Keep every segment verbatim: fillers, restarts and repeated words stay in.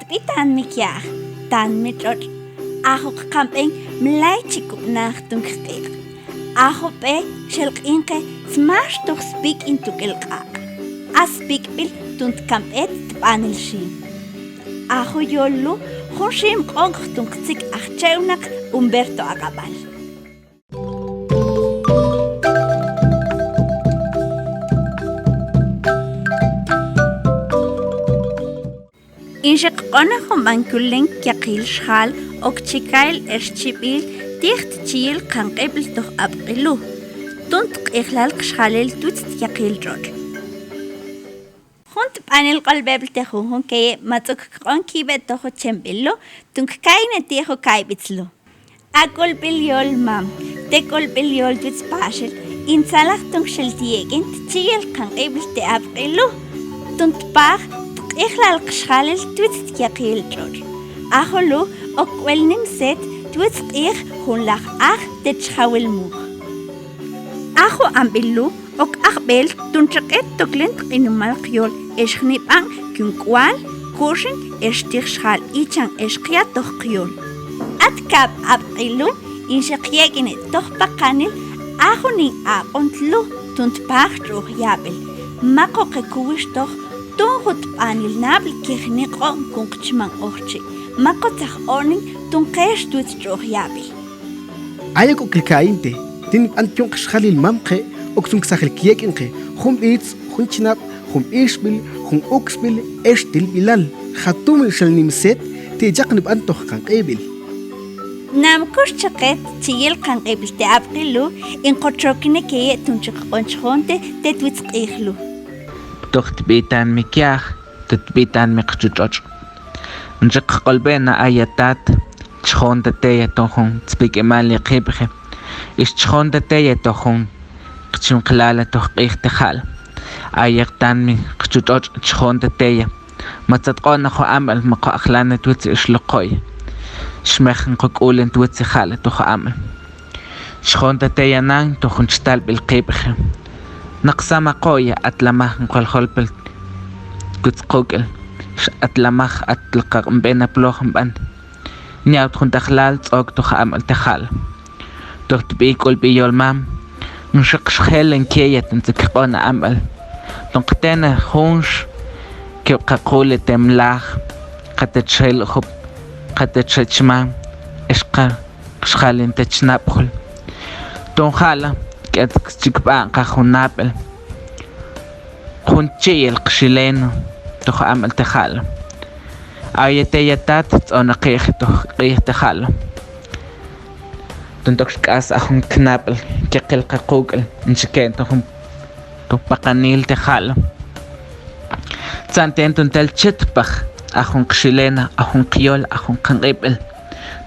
Tb'i tanmi kya'j, tanmi tx'otx', a ju' kqanb'en mlay chi kub' naaj tung kq'iq'. A ju' b'e xel q'inke smax tuj spik'in tuk'el q'aq'. A spik'b'il tun tkanb'et tb'anil xiim. A ju' yol lu jun xiim q'onkj tung qtzik aj Che'wnaq Humberto Aq'ab'al. In xi kq'onej jun b'ankul len kyaqil xjal ok chi kail ex chib'il ti' tchiyil qanq'ib'il toj ab'q'i lu, tun tq'ijlal qxjalil twitz tyaqil tx'otx'. Jun tb'anil q'olb'eb'l te junjun keye' mats'uk kq'onkib'e toj jun chemb'il lu, tun kkayneti jun kayb'its lu. A k'ulb'il yol mam, te k'ulb'il yol twitz paaxil, in tzalaj tung xel tyek'in tchiyil qanq'ib'il te ab'q'i lu, tun tpaaj tq'ijlal qxjalil twitz tyaqil tx'otx'. A ju' lu ok k'wel nimset twitz q'ij junlaj aj te chjawil muj. A ju' amb'il lu ok ajb'el tun txeq'et toklen tq'inumal qyol ex jnib'an kyun k'ual, kuxin ex tij xjal ichan ex qya toj qyol. A tkab' ab'q'i lu in xi qyek'ine toj paqanil a jun in aq'on tlu tun tpaaj tx'uj yab'il. Maq'oqe kuwix toj tun jun tb'anil nab'l kijni q'o'm kun qchman ojtxi', maq'otzaj onin tun qex twitz tx'uj yab'il. Ay ok k'uklikaayinte, tin b'an kyun qxjalil mamqe, ok tun ksajil kyek'inqe, jun b'its, jun chnab', jun b'ixb'il, jun ukxb'il, ex tilb'ilal, ja' tumil xel nimset, ti' chaq nib'an toj qanq'ib'il. Nam kux txeqet chiyil qanq'ib'il te ab'q'i lu, in qotxokine keye' tun chi kq'on chjonte te twitz q'ij lu. Toj tb'i tanmi kya'j, toj tb'i tanmi qchu tx'otx'. Nchi qq'olb'ena ay a tat, chjonta teya toj jun tspik'imal yaqib'je, ix chjonta teya toj jun qchimqlala toj q'ij te ja'la. Ay a tanmi qchu tx'otx' chjonta teya, ma tzat q'o'na jun amb'il ma q'o' ajlanet twitz ix loq'oya. Xmejin q'o k'ulen twitz ja'la toj jun amb'il. Chjonta teya nan toj jun chtalb'il qib'je. Naqsam aq'oya, atlamaj jun q'oljolpil twitz quk'il, atlamaj atlaq'aq'mb'en aploj nb'an. Niawt jun tajlal tz'ok toj jun amb'il te ja'la. Toj tb'i k'ulb'il yol mam, nxi qxjelen keya tun txi kq'on a amb'il. Tun qtena junx keb' qaqule te mlaj, qa te chel jub', qa te chel chmam, ex qa xjalin te chnab'jul. Tun ja'la k'et chikb'a'n qa jun nab'il. Jun chi'yel qxilena toj jun amb'il te ja'la. Ay a teya tat, tz'onaqi'je toj q'ij te ja'la. Tun tokx k'as a jun knab'il kyaqil qaquk'il, nchi keen toj jun toj paqanil te ja'la. Tzan ten tun tel chitpaj a jun qxilena, a jun qyol, a jun qanq'ib'il.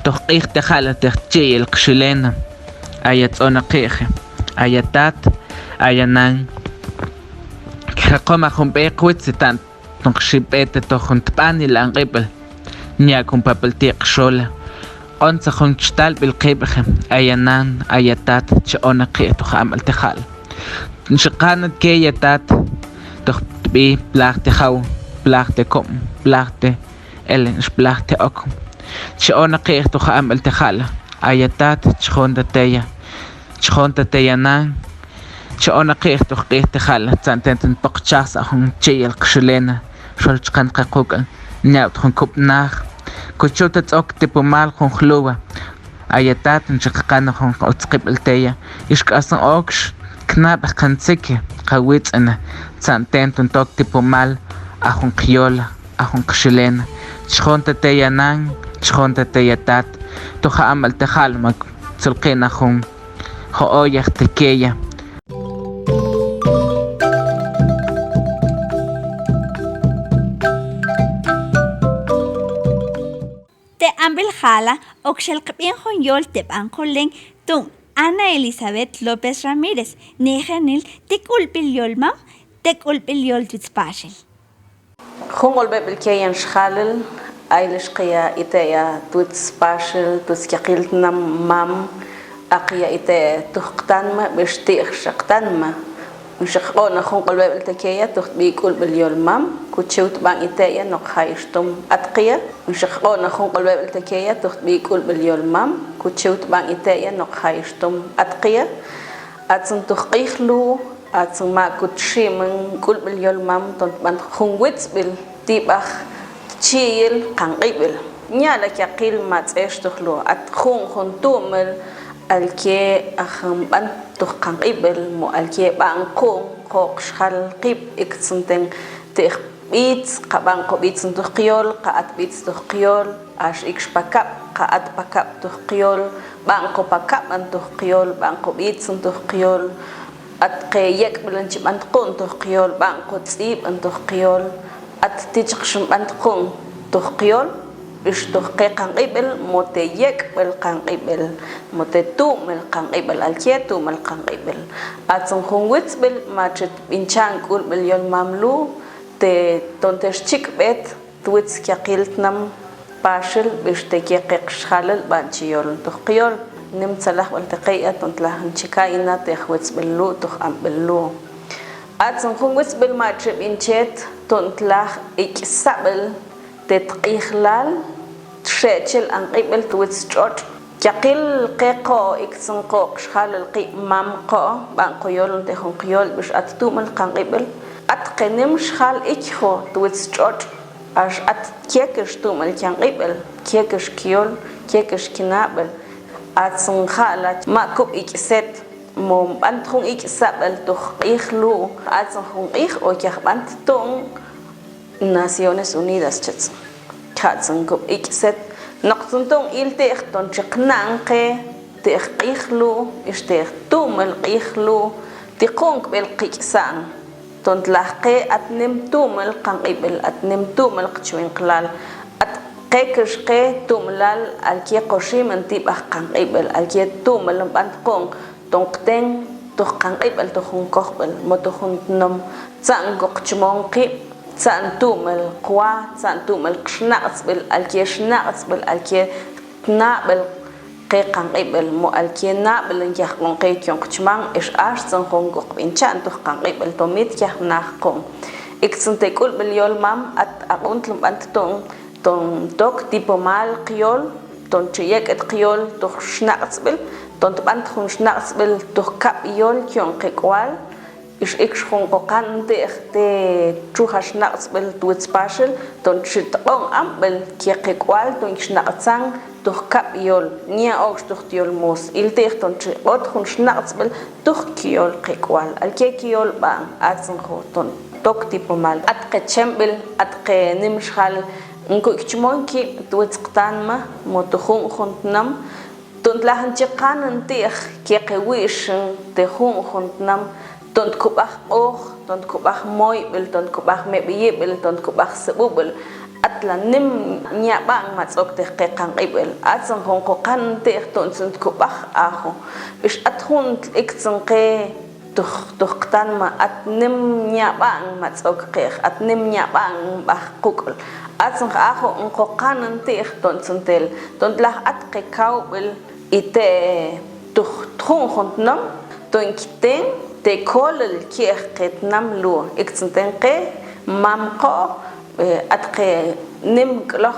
Toj q'ij te ja'la te chi'yel qxilena. Ay a tz'onaqi'je, ay a tat, ay a nan. Kjaqom a jun b'e qwitz, tan tun qxib'ete toj jun tb'anil anq'ib'il. Nya' kun papel ti' qxola. Q'ontza jun chtalb'il qib'je, ay a nan, ay a tat, ch'onaqi'j toj jun amb'il te ja'la. Nxi qanat keya tat, toj tb'i plaj te jaw, plaj te kob', plaj te elen, ex plaj te ok. Ch'onaqi'j toj jun amb'il te ja'la, ay a tat, chjonta teya, chjonta teya nan, ch'onaqi'j toj q'ij te ja'la, tzan ten tun poqchajs a jun chi'yel qxilena, xol chqan qaquk'il, niawt jun kub' naj, kuchut a tz'ok tipumal jun jluwa, ay a tat, nchi qan a jun utzqib'il teya, ix k'asan okx knab'ej qan tzike, qawitz'ine, tzan ten tun tok tipumal a jun qyol, a jun qxilena, chjonta teya nan, chjonta teya tat, toj jun amb'il te ja'la, mak tzulqin a jun jo'oyaj te keya. Te amb'il ja'la, ok xel qb'in jun yol te b'an kolen tun Ana Elizabeth López Ramírez, nijenil ti' k'ulb'il yol mam, te k'ulb'il yol twitz paaxil. Jun k'ulb'eb'il keyan xjalil, ay lix qia iteya twitz paaxil, twitz yaqil tnam mam, a qia ite tuj qtanma, b'ix ti'j xa qtanma. Nxeq'o'na jun q'olbebel tekeya tuj tbi k'ulbel yolmam, kuchiw tban iteya noq ja' ix tum atqiya. Nxeq'o'na jun q'olbebel tekeya tuj tbi k'ulbel yolmam, kuchiw tban iteya noq ja' ix tum atqiya. Atzun tuj q'ij lu', atzun ma kut ximen k'ulbel yolmam ton tban jun witzbil ti' b'aj tchiiyil qanq'ib'el. Nya' la kyaqil ma tz'ex tuj lu', at junjun tu'mel alkye aj nb'an tuj qanq'ib'el mu alkye b'aq'in qu'n qo' qxjal qib'. Iktzun ten te' b'its, qa b'aq'in qo b'itsun tuj qyol, qa at b'its tuj qyol, ax ikx pakab', qa at pakab' tuj qyol, b'aq'in qo pakab'an tuj qyol, b'aq'in qo b'itsun tuj qyol, at qe yek'b'ilin chi b'ant qu'n tuj qyol, b'aq'in qo tz'ib'an tuj qyol, at ti' chi xb'ant qu'n tuj qyol, b'ix tuj qe qanq'ib'el, mo te yek'b'il qanq'ib'el, mo te tu'mil qanq'ib'el, alkye tu'mil qanq'ib'el. Atzun jun witzbil ma txi tb'incha'n k'ulb'il yolmam lu', te ton te xchik'b'et twitz kyaqil tnam paxil, b'ix te kye qe qxjalil b'aq'in chi yolon tuj qyol. Nim tzalajb'al tekeya ton tlaj nchi ka'yina te' jwitzbil lu' tuj amb'il lu'. Atzun jun witzbil ma txi b'inchet ton tlaj ik'sab'il te tq'ijlal txe'chil anq'ib'il twitz tx'otx'. Kyaqil qe qo' iktzun qo' qxjalil qib' mam qo', b'aq'in qo yolon te' jun qyol, b'ix at tu'mil qanq'ib'il. At qe nim xjal ichjo twitz tx'otx', ax at kyekix tu'mil kyanq'ib'il, kyekix kyol, kyekix kynab'il. Atzun ja' la ma kub' ik'set, mo nb'ant jun ik'sab'il tuj q'ij lu', atzun jun q'ij o kyaj b'ant tu'n Naciones Unidas, chets. Jatzun kub' ik'set. Noqtzun tu'n il te' ton chi qna'n qe te' q'ij lu', ix te' tu'mil q'ij lu', ti' qu'n kb'el qik'sa'n. Ton tlaj qe at nim tu'mil qanq'ib'il, at nim tu'mil qchwinqlal, at qekix qe tu'mlal alkye qo ximen ti' b'aj qanq'ib'il, alkye tu'mil nb'ant qu'n ton qten tuj qanq'ib'il tuj jun kojb'il mo tuj jun tnom, tza'n ko qchmon qib', tza'n tu'mil qwa, tza'n tu'mil qxnaq'tzb'il, alkye xnaq'tzb'il, alkye tnab'il qe qanq'ib'il mo alkye nab'il nkyaj q'on qe kyun qchmam, ix axtzun jun ko qb'incha'n tuj qanq'ib'il ton mi tkyaj naj qu'n. Iktzun te' k'ulb'il yolmam at aq'untl nb'ant tu'n ton tok tipumal qyol, ton chi yek'et qyol tuj xnaq'tzb'il, ton tb'ant jun xnaq'tzb'il tuj kab' yol kyun qe k'ual, ix ikx jun q'uqan ti' te' txuja xnaq'tzb'il twitz paxil, ton chi tq'o'n amb'il kye qe k'ual ton xnaq'tzan tuj kab' yol, nya' okx tuj tyol mus, il ti' ton chi q'ot jun xnaq'tzb'il tuj kyol qe k'ual, alkye kyol b'aq'in, atzun jun ton tok tipumal, at qe chemb'il, at qe nim xjal nk'u' kchmon kib' twitz qtanma mo tuj junjun tnom, ton tlaj nchi qanan ti' kye qe wi'xin te' junjun tnom, ton tkub'aj q'uj, ton tkub'aj moyb'il, ton tkub'aj meb'iyib'il, ton tkub'aj sb'ub'il, at la nim nya' b'aq'in ma tz'ok te' qe qanq'ib'il, atzun jun q'uqan ti' ton tzun tkub'aj ajo, ix at juntl iktzun qe tuj, tuj qtanma, at nim nya' b'aq'in ma tz'ok qe, at nim nya' b'aq'in b'aj quk'l, atzun ajo nq'uqan ti' ton tzun tel, ton tlaj at qe kawb'il ite' tuj junjun tnom, ton kten te' kolil kej qe tnam lu', iktzun ten qe mam qo', eh, at qe nim k'loj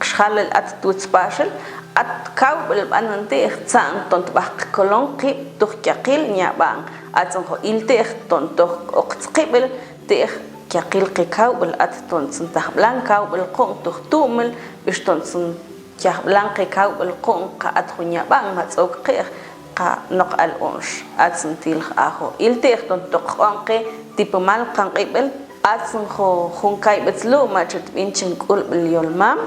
qxjalil at twitz paxil, at kawb'il b'anan ti' tza'n ton tb'aj qkolon qib' tuj kyaqil nya' b'aq'in, atzun jun il ti' ton toj oqtzqib'il ti' kyaqil qe kawb'il, at ton tzun tajb'lan kawb'il qu'n tuj tu'mil, b'ix ton tzun kyajb'lan qe kawb'il qu'n qa at jun nya' b'aq'in ma tz'ok qe, qa noq al unx, atzun til ajo il ti' ton toj q'o'nqe tipumal qanq'ib'il, atzun jun kayb'etz lu' ma txi tb'inchin k'ulb'il yolmam,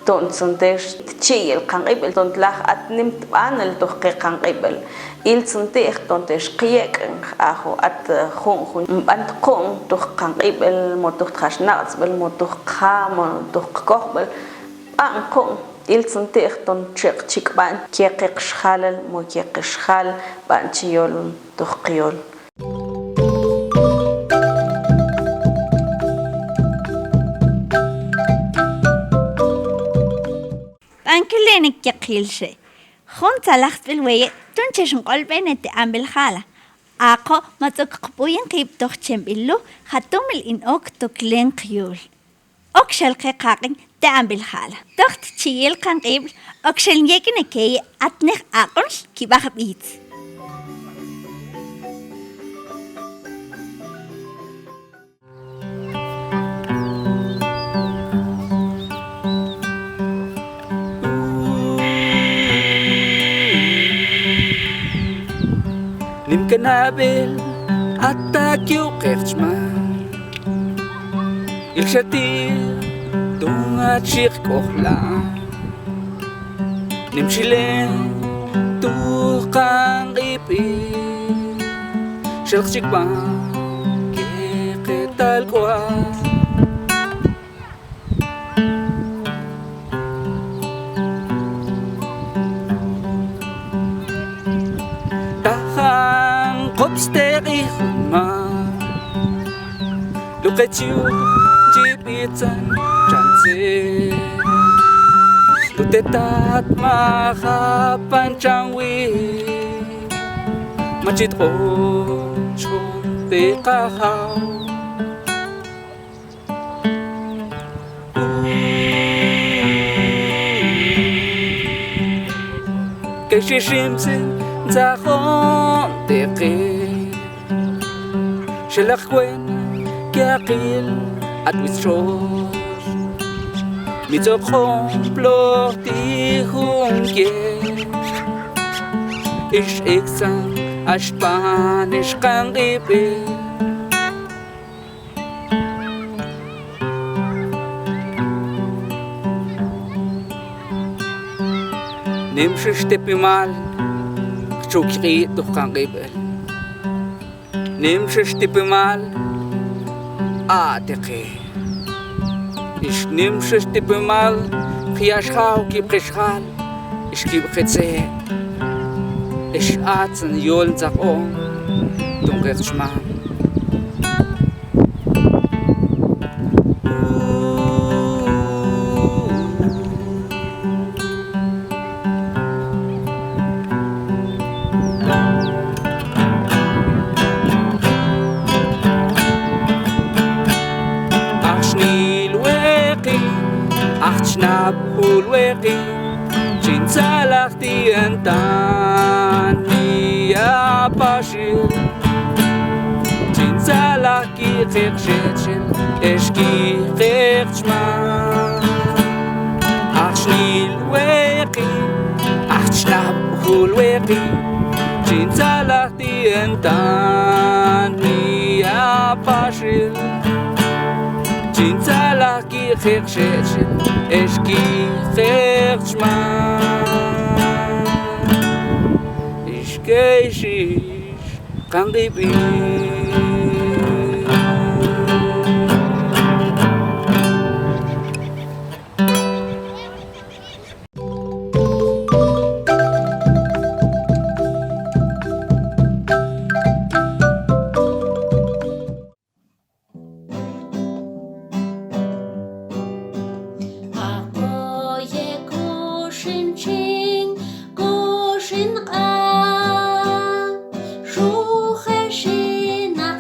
ton tzun tex tchi'yil qanq'ib'il, ton tlaj at nim tb'anil tuj qe qanq'ib'il, il tzun ti' ton tex qyek'in ajo at junjun nb'ant qu'n tuj qanq'ib'il, mo tuj tja xnaq'tzb'il, mo tuj qja, mo tuj qkojb'il, b'aq'in qu'n, il tzun ti' ton txi qchik'b'a'n kye qe qxjalil mo kye qe xjal b'aq'in chi yolon tuj qyol. B'ankilenek kyaqil xe. Jun tzalajtzb'il weye' tun chex nq'olb'ene te' amb'il jala. Ak'o ma tz'uk qb'uyin qib' toj chemb'il lu, jatumil in ok toklen qyul. Ok xal qe qaq'in te amb'il jala. Toj tchiyil qanq'ib'l, ok xal nyek'in ekeye atnej aq'unl kib'aj b'its. Nim kanab'il ata kyuq'eq chmam, ilxa ti' tun a chi qk'ojlam. Nim xilen tuj qanq'ib'il, xelq'chikb'an ke qetal k'ual. Tajan q'op steq'i jun ma, luq'et chi yul chi b'itzan chantze. Lute tat majapan chanwi, machit q'ochon te qajaw. Kay xiximsin ntzajon teqe, xelaq wen kyaqil at witxox, mi tz'ok q'oploj ti' jun k'ex, ix iktzan a Xpanish qanq'ib'il. Nimxix tipimal jchuk q'i' tuj qanq'ib'il. Nimxix tipimal a teqe. Ix nimxix tipimal jya' xjaw kib'qexjal, ix kib'qetze', ix atzan yol ntzaq'on tun q'eq chmam. Aj chnil weq'i, aj chnab jul weq'i, chin tzalaj ti'an tan mi a Paxil, chin tzalaj ki q'eq xechel, ex ki q'eq chmam. Aj chnil weq'i, aj chnab jul weq'i, chin tzalaj ti'an tan mi a Paxil, chin tzalaj ki q'eq xechel, ex ki q'eq chmam. Ix key xix qanq'ib'il. Aq'oye kuxin chin, kuxin q'a, xuxe xinaq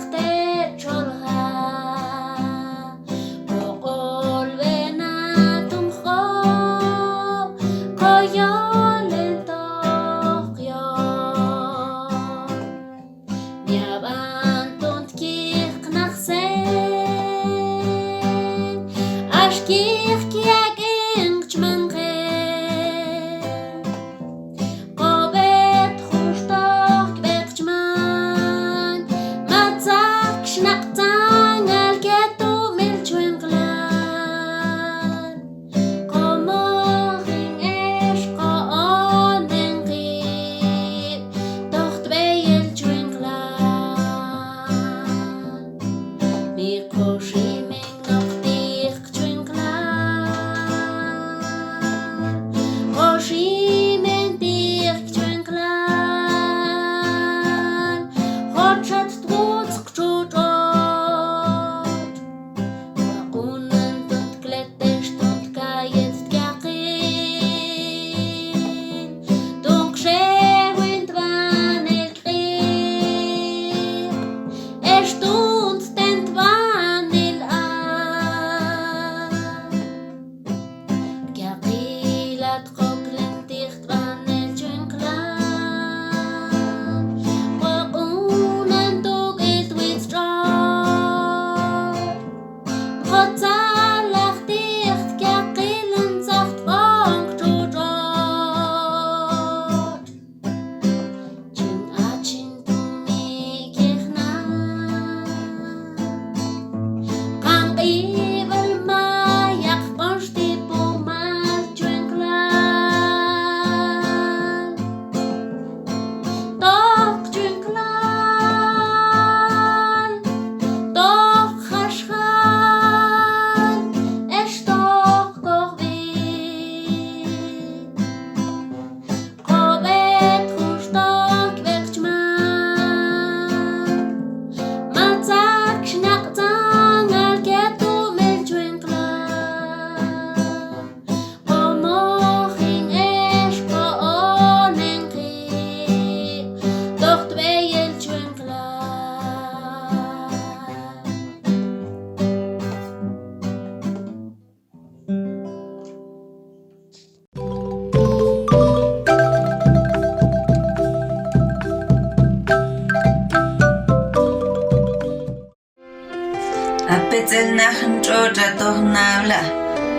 Mitselnax jun tx'otx' a toj nabla,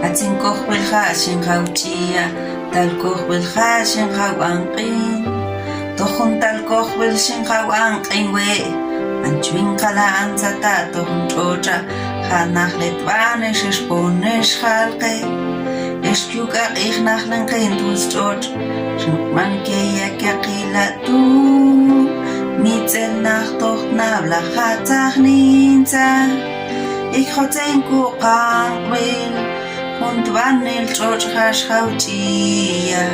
atsin kojbel ja' xin jawch'iya, tal kojbel ja' xin jawanq'in. Toj jun tal kojbel xin jawanq'in we', manchwin qala' antsa ta' toj jun tx'otx' a, ja' najletb'anex ex ponex jalqe. Ex k'u k'ak' ij najlenqin twutz tx'otx', xin q'mankeya kyaqila' tu'. Mitselnax toj tnabla ja' txajnintza, ik jotzen k'u qanq'b'il, jun tb'anel tx'otx' jax jawch'iya.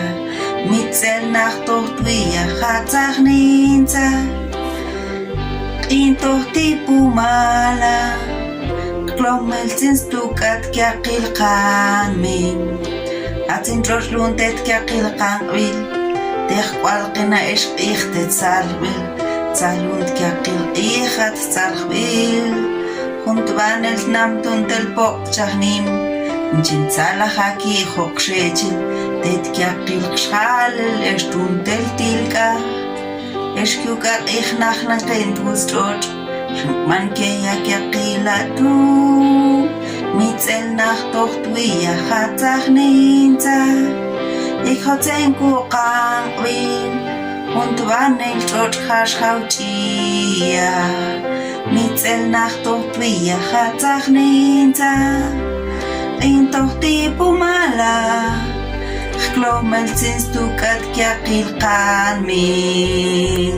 Mitselnax toj twiya ja' txajnintza. Q'in toj ti' pumala, klomel tzin stuk'at kyaqil qanmin. Atsin tx'otx' lu'ntet kyaqil qanq'b'il, tej k'ual q'ina ex q'ijtet salb'il, tzal lu'nt kyaqil q'ijat txaljb'il. Jun tb'anel tnam tu'ntel poq' txajnin, nchin tzalaj aki' joq xechil, tet kyaqil qxjalel ex tu'ntel tilk'aj. Ex k'u k'ak' ij najlenqin twutz tx'otx', xin q'mankeya kyaqila' tu'. Mitselnax toj twiya ja' txajnintza, ik jotzen k'u qanq'b'il, jun tb'anel tx'otx' jax jawch'iya. Mitselnax toj twiya ja' txajnintza. Q'in toj ti' pumala, jklomel tzin stuk'at kyaqil qanmin.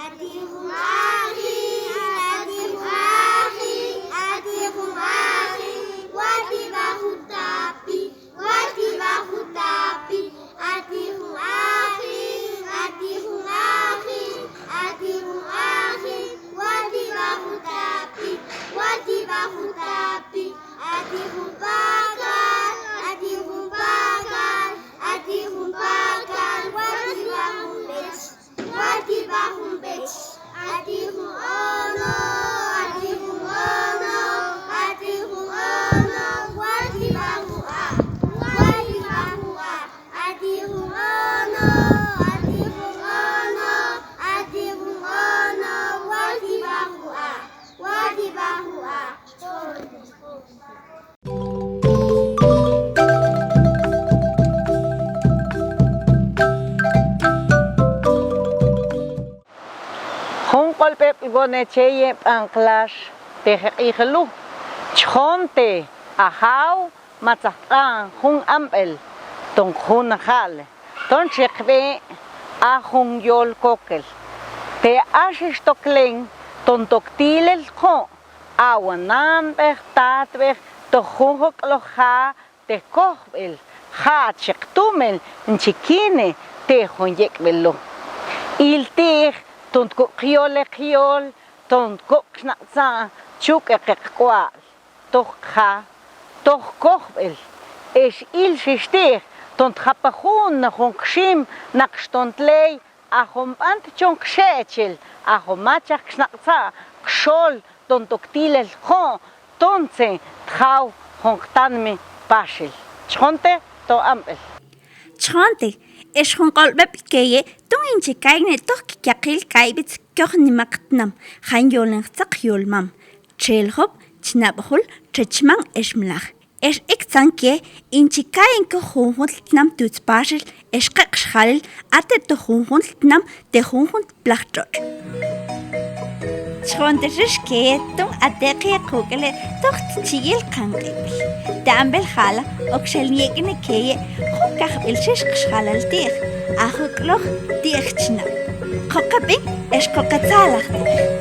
Ati jun ajin, ati jun ajin, ati jun ajin, wa tib'a jun tapi, wa tib'a jun tapi. Ati jun ajin, ati jun ajin, ati jun ajin, wa tib'a jun tapi, wa tib'a jun tapi. Ati jun pakal, ati jun pakal, ati jun pakal, wa tib'a jun pech, wa tib'a jun pech. Ati jun ono, ati jun ono, ati jun ono, wa tib'a jun a', wa tib'a jun a'. Ati jun ono, ati jun ono, ati jun ono, wa tib'a jun a', wa tib'a jun a'. Jun q'olb'eb'l wone cheye b'anqlax te je' q'ijlu. Chjonte, ajaw, matzaj tq'an jun amb'el ton junajale, ton chekb'e' a jun yol kokel. Te axix toklen ton tok tilel jun, a wananb'ej, tatb'ej, toj jun jok'loj ja' te kojb'il, ja' chek tumel nchi kine te jun yek'b'il lu. Il ti'j ton kuk' qyole qyol, ton kuk' qxnaq'tza' chuk'e qe qk'wal toj qja, toj kojb'il. Ex ilxix ti'j ton tjapajun jun qxim naqx ton tley a jun b'ant chon qxe'echil, a jun machaj qxnaq'tza' qxol ton tok tilel jun, tonse tjaw jun qtanmi paxil. Chjonte ton amb'el. Chjonte, ex jun q'olb'eb'l keye, ton inchi kaykne toj kiyaqil kayb'its kyoj nimaq tnam, jan yolen jtzaq yolmam, txeljob, chnab'jul, txechman ex mlaj. Ex iktzankye, inchi kayen kyoj junjuntl tnam twutz paxil, ex qeq xjalil, a te toj junjuntl tnam te junjuntl plaj tx'otx'. Chxontexex keye tun ateqi kuk'ele toj tchiyil qanq'ib'il. Te amb'el jala okxel nyek'ine keye jun kajb'il xex kxjalal ti'j, a juk'loj ti'j chnab'. Qoqe b'in ex qoqe tzalaj ti'j.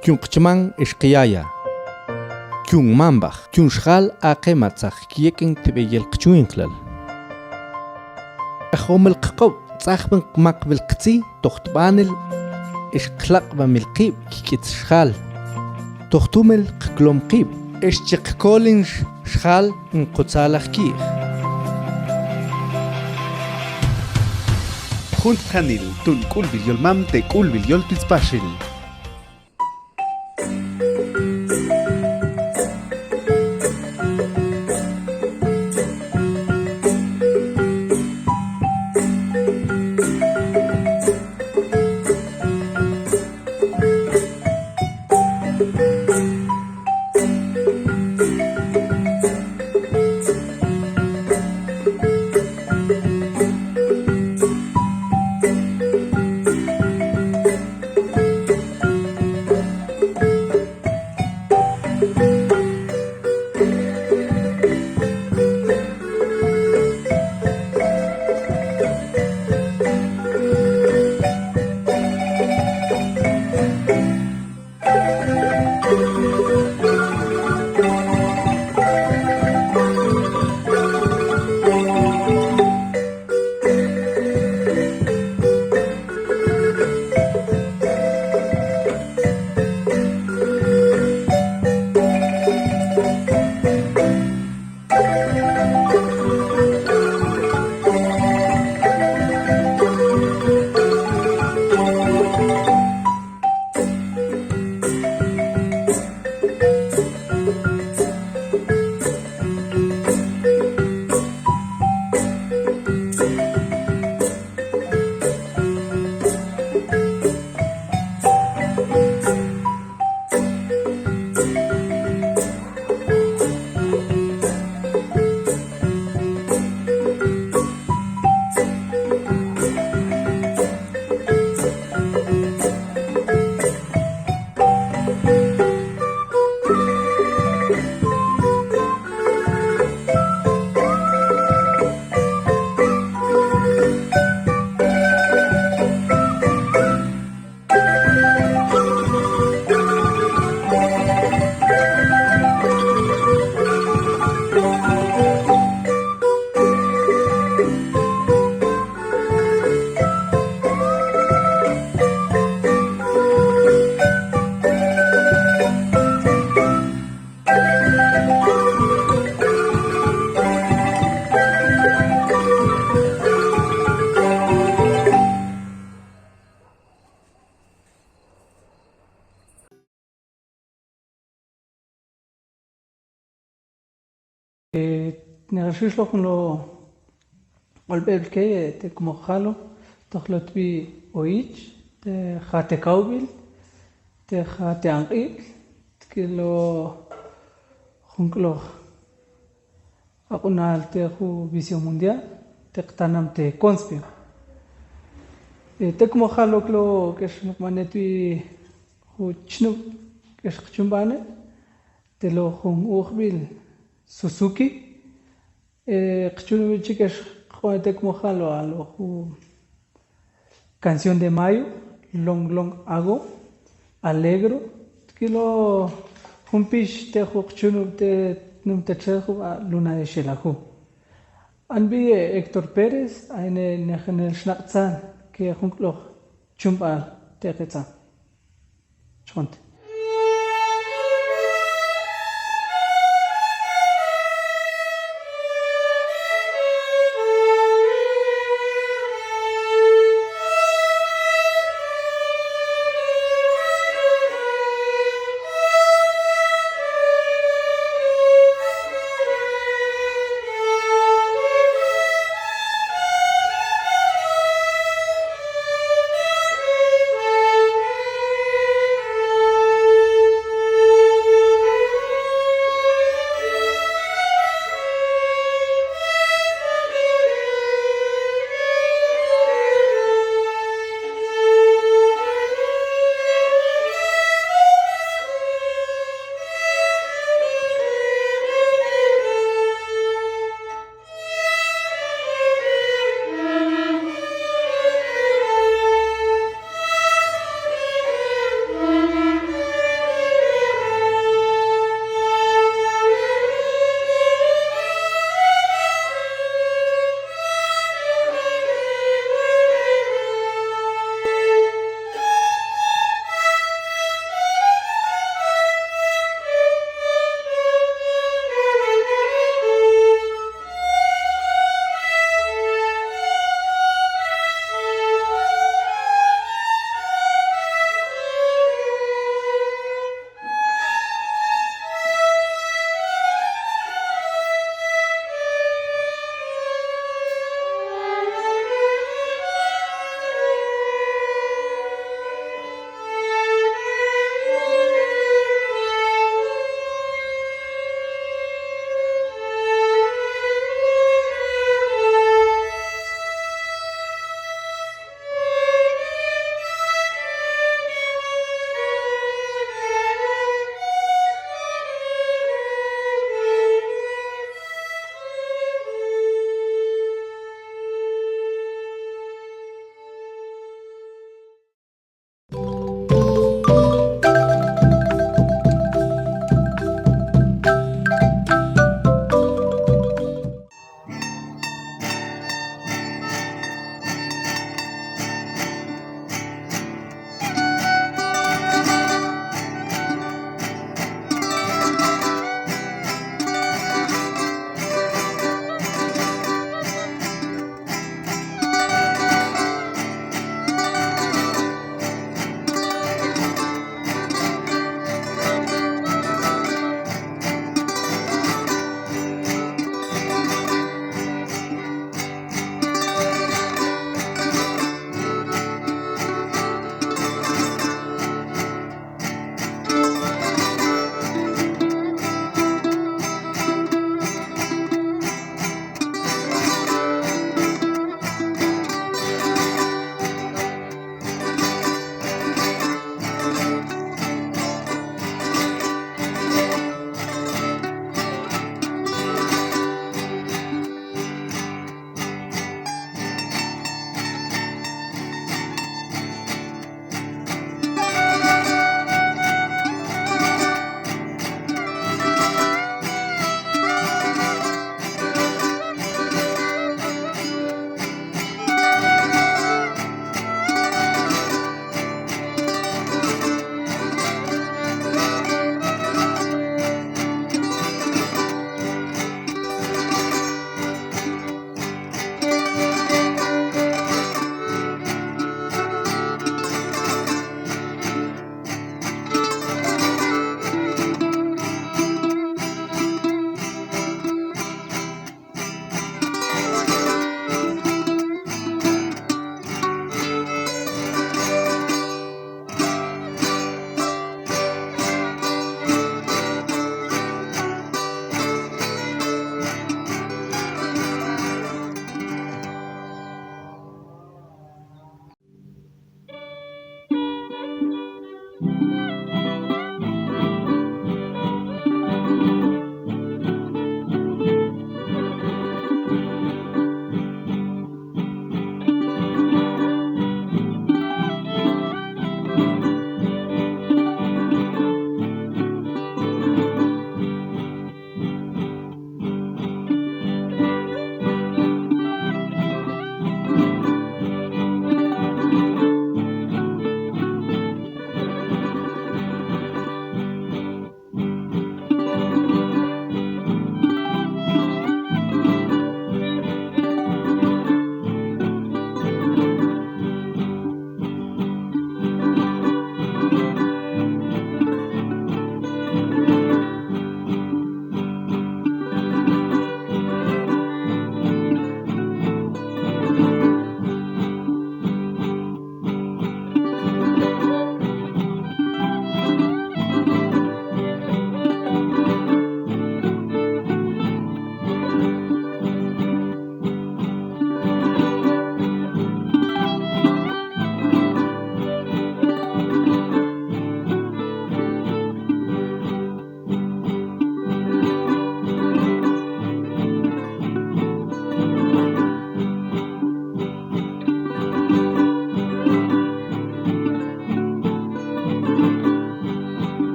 Kyun qchman ex qyaya, kyun mambaj, kyun xjal aqe ma tzaj kiyek'in teb'eyel qchwinqlal. Kajomel qq'ob' tz'ajb'en qmaqb'il qtzi toj tb'anel ex qlaq'b'amil qib' kik'it xjal. Toj tumel qklom qib' ex chi qkolin xjal in qotzalaj ki'j. Jun tqanil tun k'ulb'il yolmam te k'ulb'il yol twitz paxil. Eh, nexel xlok jun lo q'olb'eb'l key, eh, te kmo jalo, toj lotb'i oyich, te ja te kawb'il, te ja te anq'ib'il, te kilo jun k'loj aq'unal te ju Visión Mundial, te qtanam te Conspio. Eh, te kmo jalo klo k'ex nuq'manetb'i ju chnub' k'ex qchumb'ane, te lo jun uqb'il Suzuki, eh, qchunub'il chi k'ex q'onet te kmo jalo, a lo ju Canción de Mayo, Long Long Ago, Alegro, te kilo jun pix te ju qchunub' te tnum te txeju, a Luna de Xelajú. Anb'i, eh, Héctor Pérez, a ine nejenel xnaq'tzan ke jun k'loj chumb'al te qetzan. Ch'ont.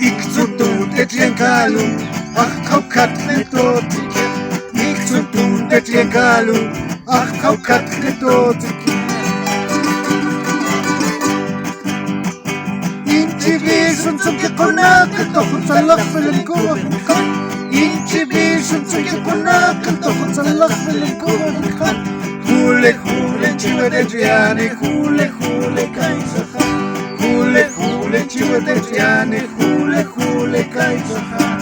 Iktzun tuut etllen kalum, ajtkaw katme totik. Iktzun tuut etllen kalum, ajtkaw katme totik. Inchibixun txunki qunakil to jun tzalajbelel kuwajiljan. Inchibixun txunki qunakil to jun tzalajbelel kuwajiljan. Jule, jule, chiwet en Triane, jule, jule, kay xajan. Jule, jule, chiwet en Triane, jule, jule, kay xajan.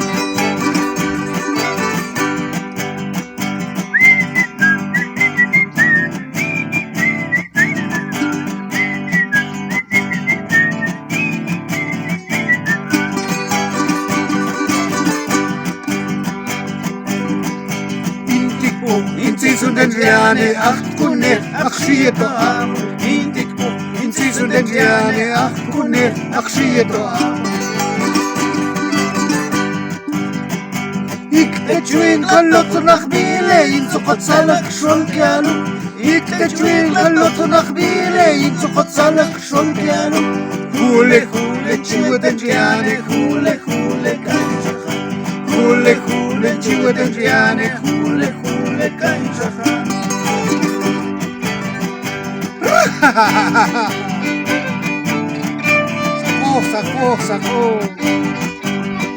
Intikbuk, intsisun den Triane, ajtkune, ajxie to amul. Intikbuk, intsisun den Triane, ajtkune, ajxie to amul. Ik techwin kalot najbile, intsukot salak xol kialu. Ik techwin kalot najbile, intsukot salak xol kialu. Jule, jule, chiwet en Triane, jule, jule, kay xajan. Jule, jule, chiwet en Triane, jule, jule, kay xajan. Saqo, saqo, saqo.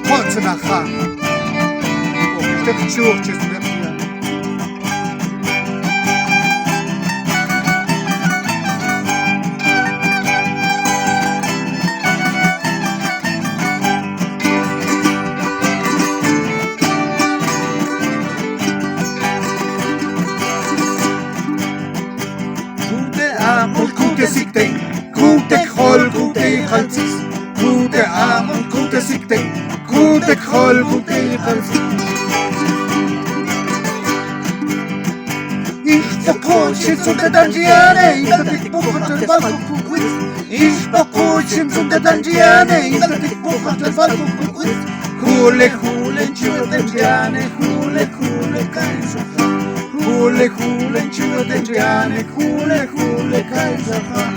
Kotsnaja. Kokiltej chukchis nergia. Kunte amul, kunte sikte, kunte jol, kunte ikaltzis. Kunte amul, kunte sikte, kunte jol, kunte ikaltzis. Ixpoqu chin tzunte dan Triane, intatik bujan tel balkuk bukwits. Ixpoqu chin tzunte dan Triane, intatik bujan tel balkuk bukwits. Jule, jule, chiwet en Triane, jule, jule, kay xajan. Jule, jule, chiwet en Triane, jule, jule, kay xajan.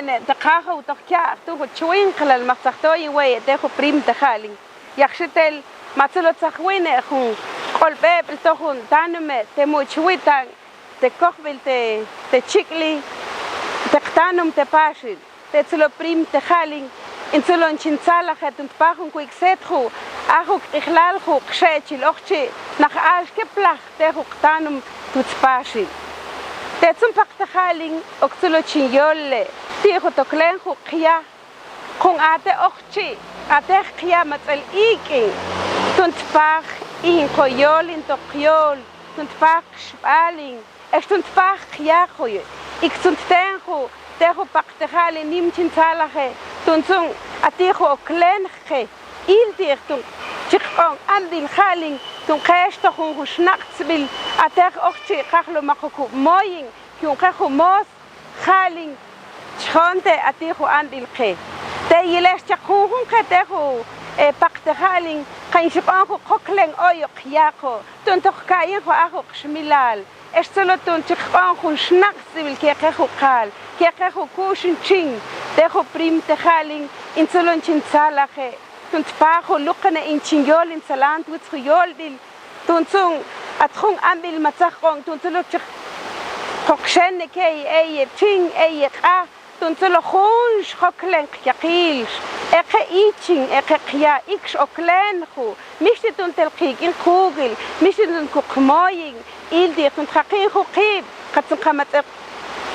Te qaajaw tok kiak' tun jun chwinqlal mak tzaj toyin weye' te jun prim te Ja'lin. Yak xitel ma txulo tzajwine jun k'olb'eb'l to jun tanome te much witan te kojb'il te, te chik'li te qtanom te paaxil. Te txulo prim te Ja'lin, in txulon chin tzalaje tun tpaj jun kuyukset ju, a ju kq'ijlal ju qxe'chil ojtxi' naq aalx keplaj te ju qtanom twitz paaxil. Te txun paq te Ja'lin, ok txulo chin yolle ti' ju toklen ju qya, jun a te ojtxi', a te qya matz'el ik'in, tun tpaj in qo yool, in toj qyool, tun tpaj qxb'alin, ex tun tpaj qya qo yool. Ik txun ten ju, te ju paq te Ja'lin nim chin tzalaje, tun txun a ti' ju oklen qe, il ti' tun chi qk'oon amb'il Ja'lin, tun qex to jun jun xnaq'tzb'il, a te ojtxi' qajlo mak ok kub' moyin, yun qe ju moos Ja'lin, chxon te a ti' ju amb'il qe. Te yilex chaq junjun qe te ju, e, paq te Ja'lin, qan xib'on ju qoklen oy ok qya qo, tun toj ka'yin ju a ju qxmilal. Ex txulo tun chi qk'oon jun xnaq'tzb'il ke qe ju k'aal, ke qe ju ku'xin chin, te ju prim te Ja'lin, in txulon chin tzalaje, tun tpaj ju luqine in chin yool in txalan twitz ju yolb'il, tun txun at jun amb'il ma tzaj q'oon, tun txulo chi qokxene keye, eye chin, eye q'a, tun txulo junx joklen qyaqilx, e qe ichin, e qe qya ikx oklen ju, mixti tun tel qik'in quk'il, mixti tun kuk' moyin, il ti' tun tjaqin ju qib', qa txun qa matz'el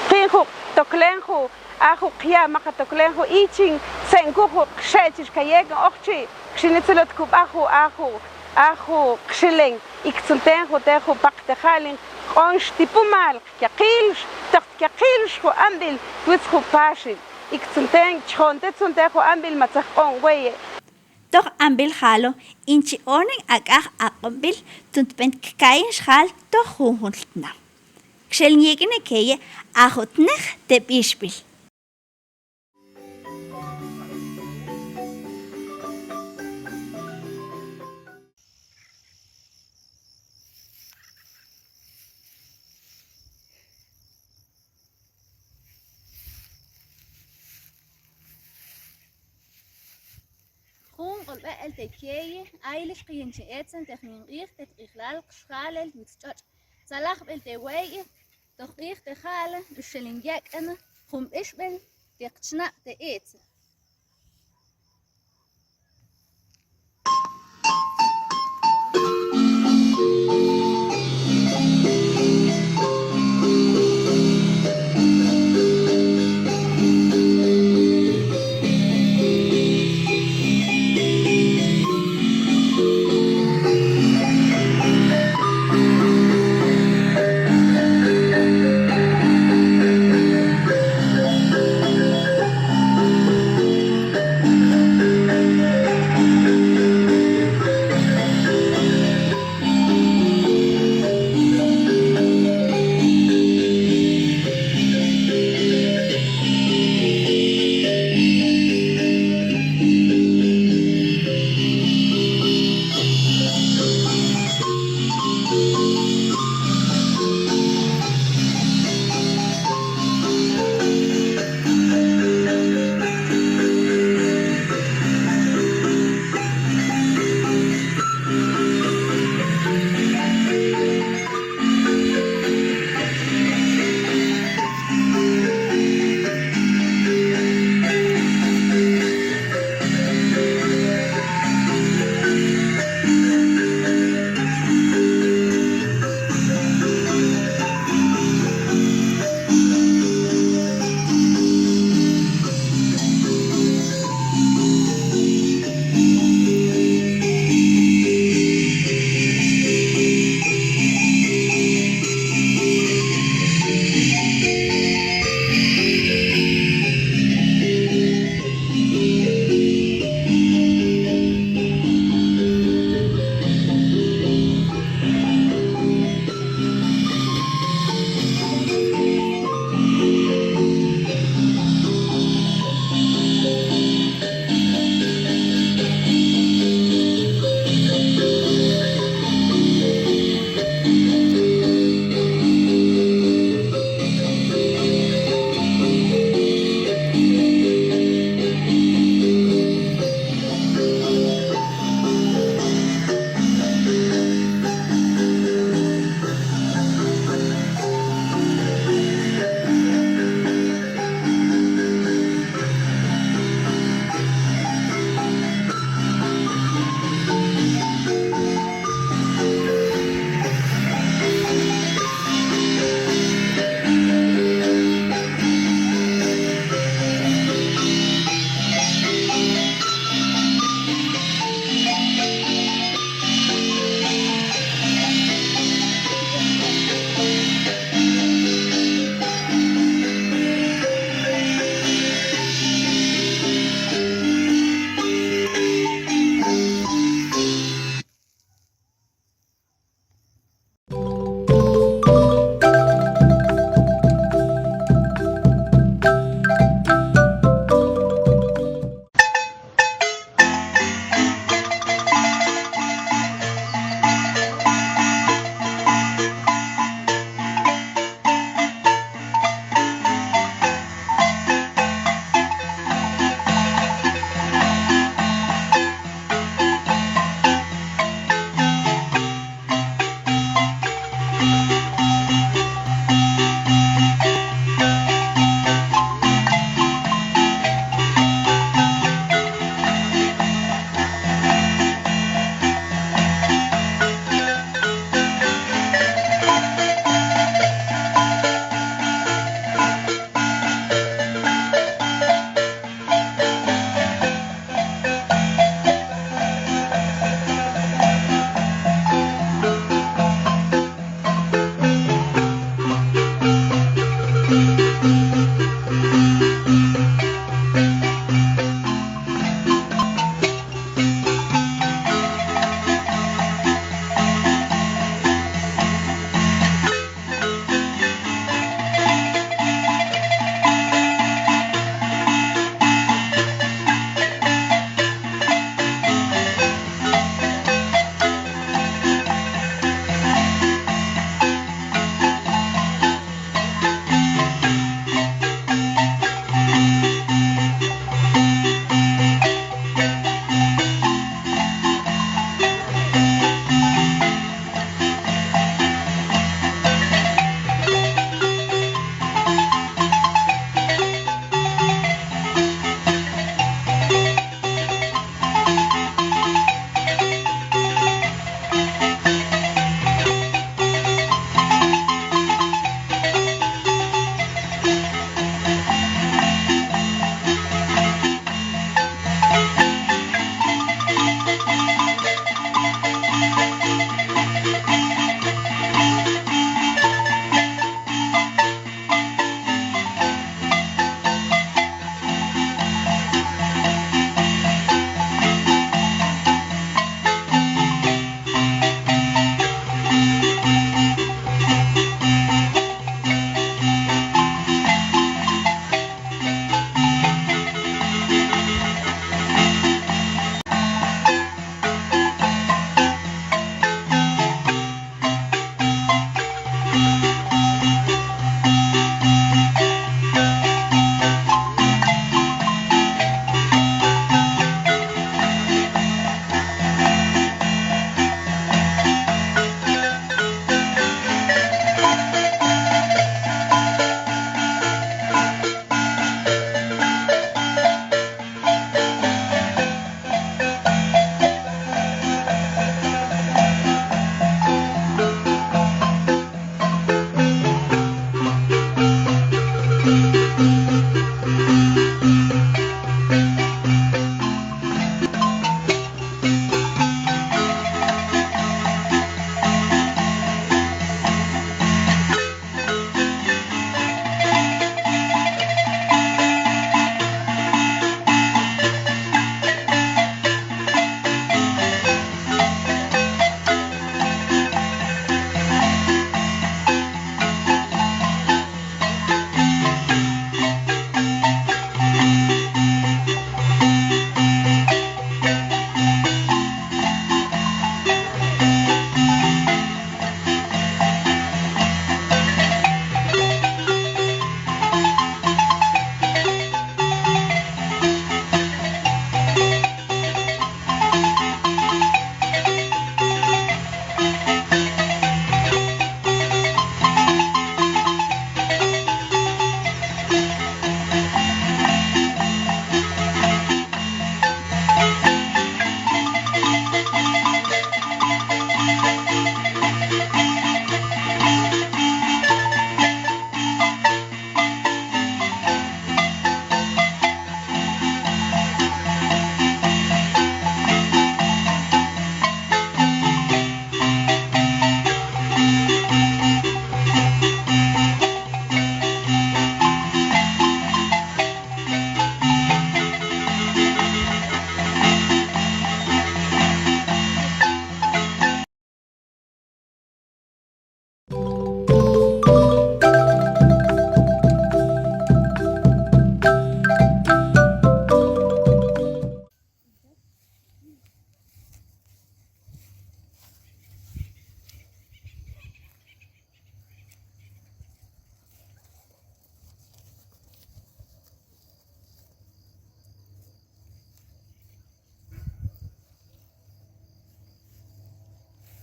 qin ju toklen ju, a ju qya ma qa toklen ju ichin, senkux ju qxe'chil kayeken ojtxi', kxini txulot kub'aj ju, a ju, a ju qxilen, ik txun ten ju te ju paq te Ja'lin, q'onx tipumal qyaqilx, toj tyaqilx ju amb'il twitz ju paaxil, ik txun ten, chxon te txun te ju amb'il ma tzaj q'oon weye'. Toj amb'il jalo, in chi onen ak'aj aq'onb'il, tun tb'en kkayin xjal toj junjun tnam. Kxel yek'ine keye, a ju tnej te b'ixb'il. Jun q'olb'eb'el te keye, aylex q'iyin chi etsen te jnin q'ij te tq'ijlal qxjalel twitz tx'otx'. Tzalajb'il te weye, toj q'ij te ja'la, bixel in yek'ana jun b'ixb'il te qchnab' te etze.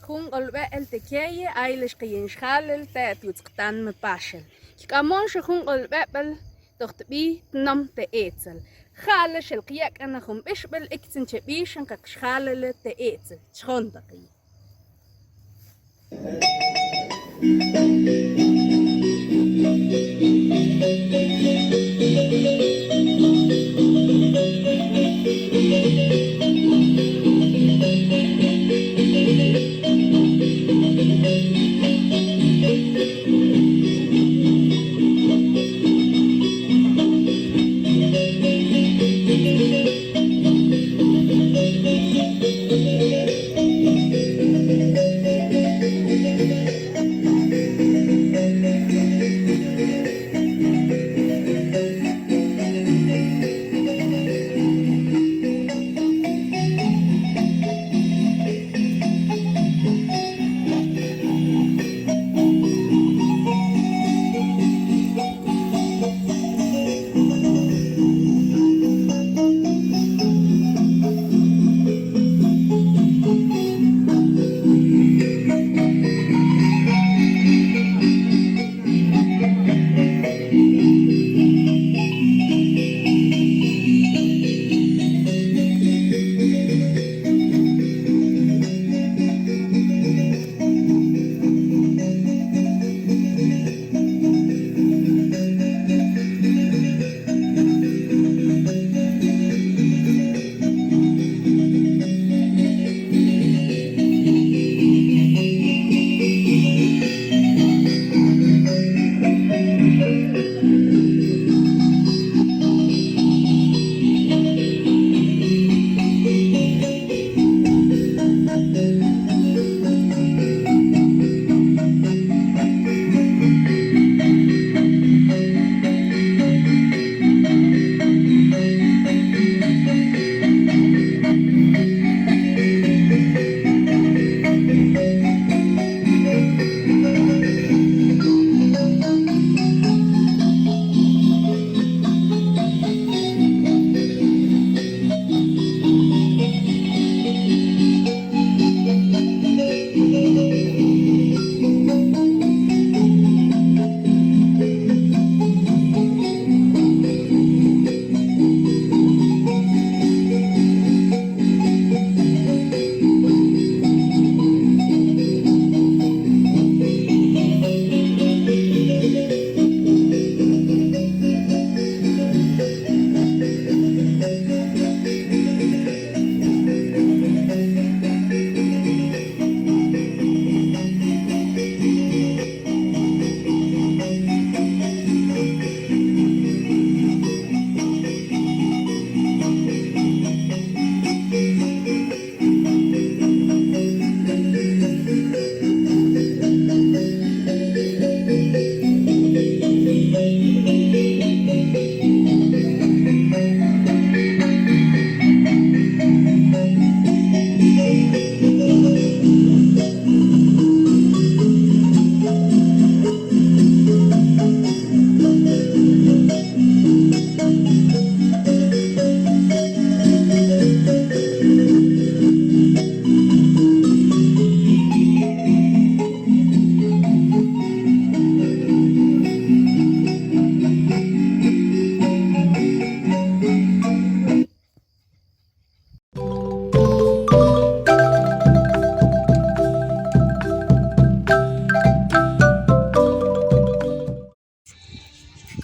Jun q'olb'eb'el tekeye, ay la xkayin xjalel, tet wuts qtan me paxel. K'amoon xa jun q'olb'eb'el toj tb'i tnom te Itzel. Ja' la xel qyak'an a jun b'ixb'il, iktsin che b'ixan kak xjalele te Itzel. Chxon taqi.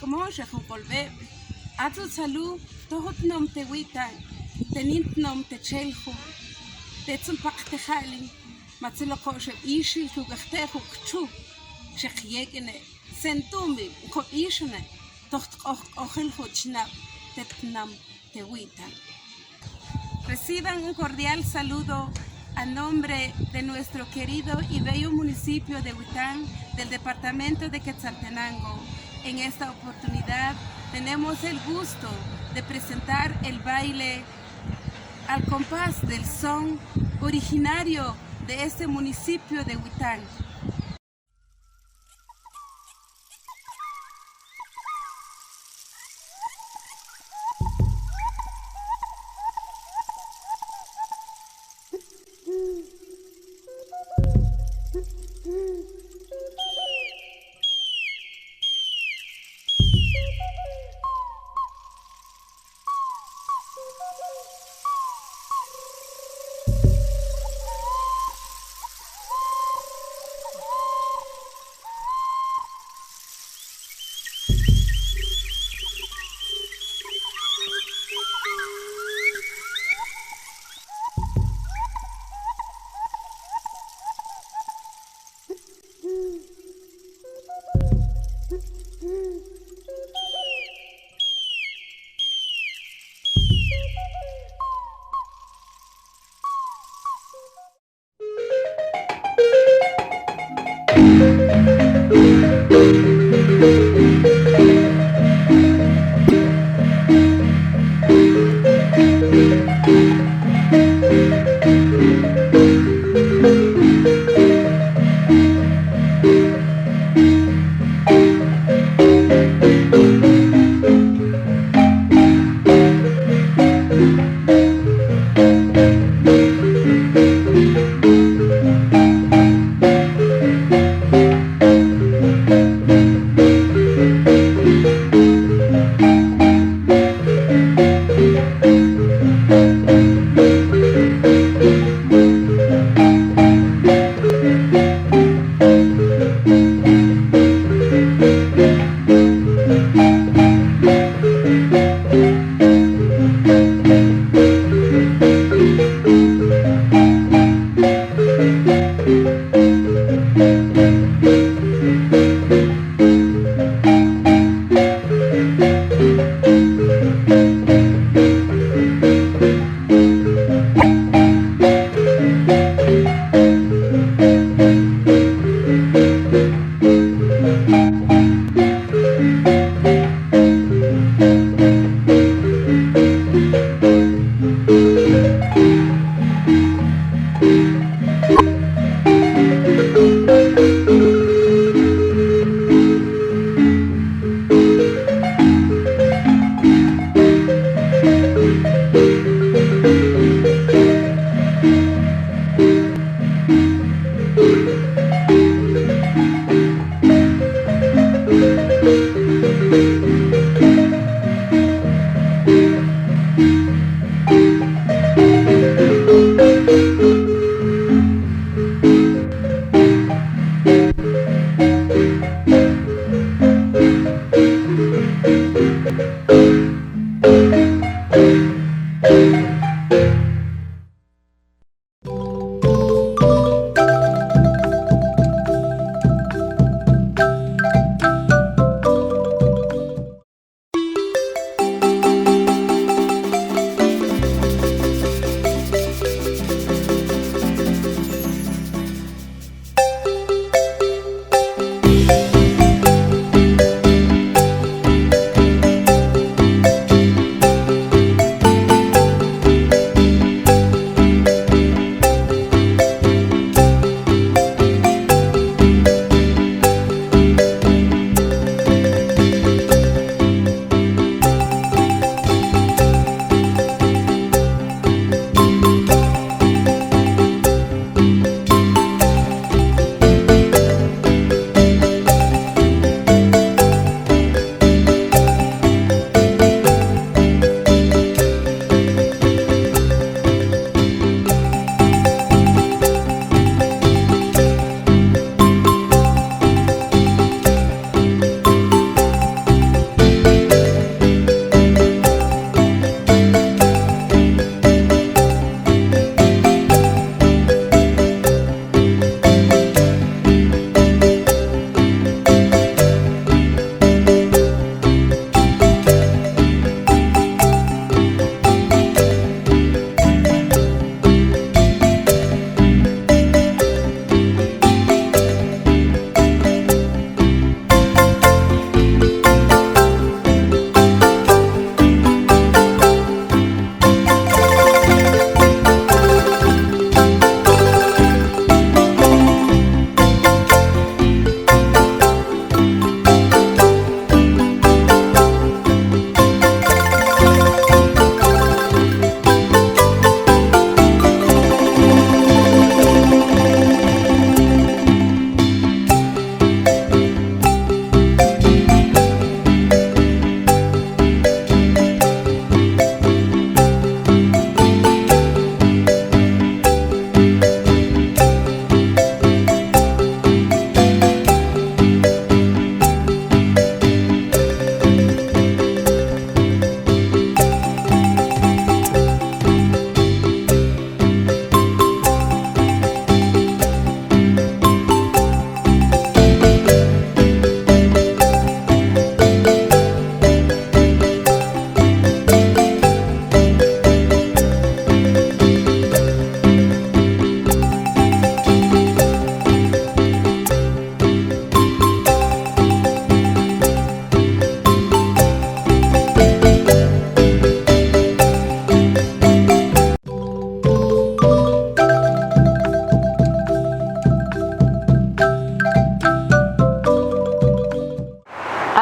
K'amoon xa jun q'olb'eb'el, atsu tsalu, tojol tnom te Witan, tenin tnom te Cheljo, tetzun paqteja'lin, matsu loq'oxeb' ixil, kuk' ajte'oq k'uchul, chi qyek'ine, sentumbi, kob'ixune, toj tq'oj q'ojel ju' chnab' te tnam te Witan. Reciban un cordial saludo a nombre de nuestro querido y bello municipio de Huitán, del departamento de Quetzaltenango. En esta oportunidad tenemos el gusto de presentar el baile al compás del son originario de este municipio de Huitán.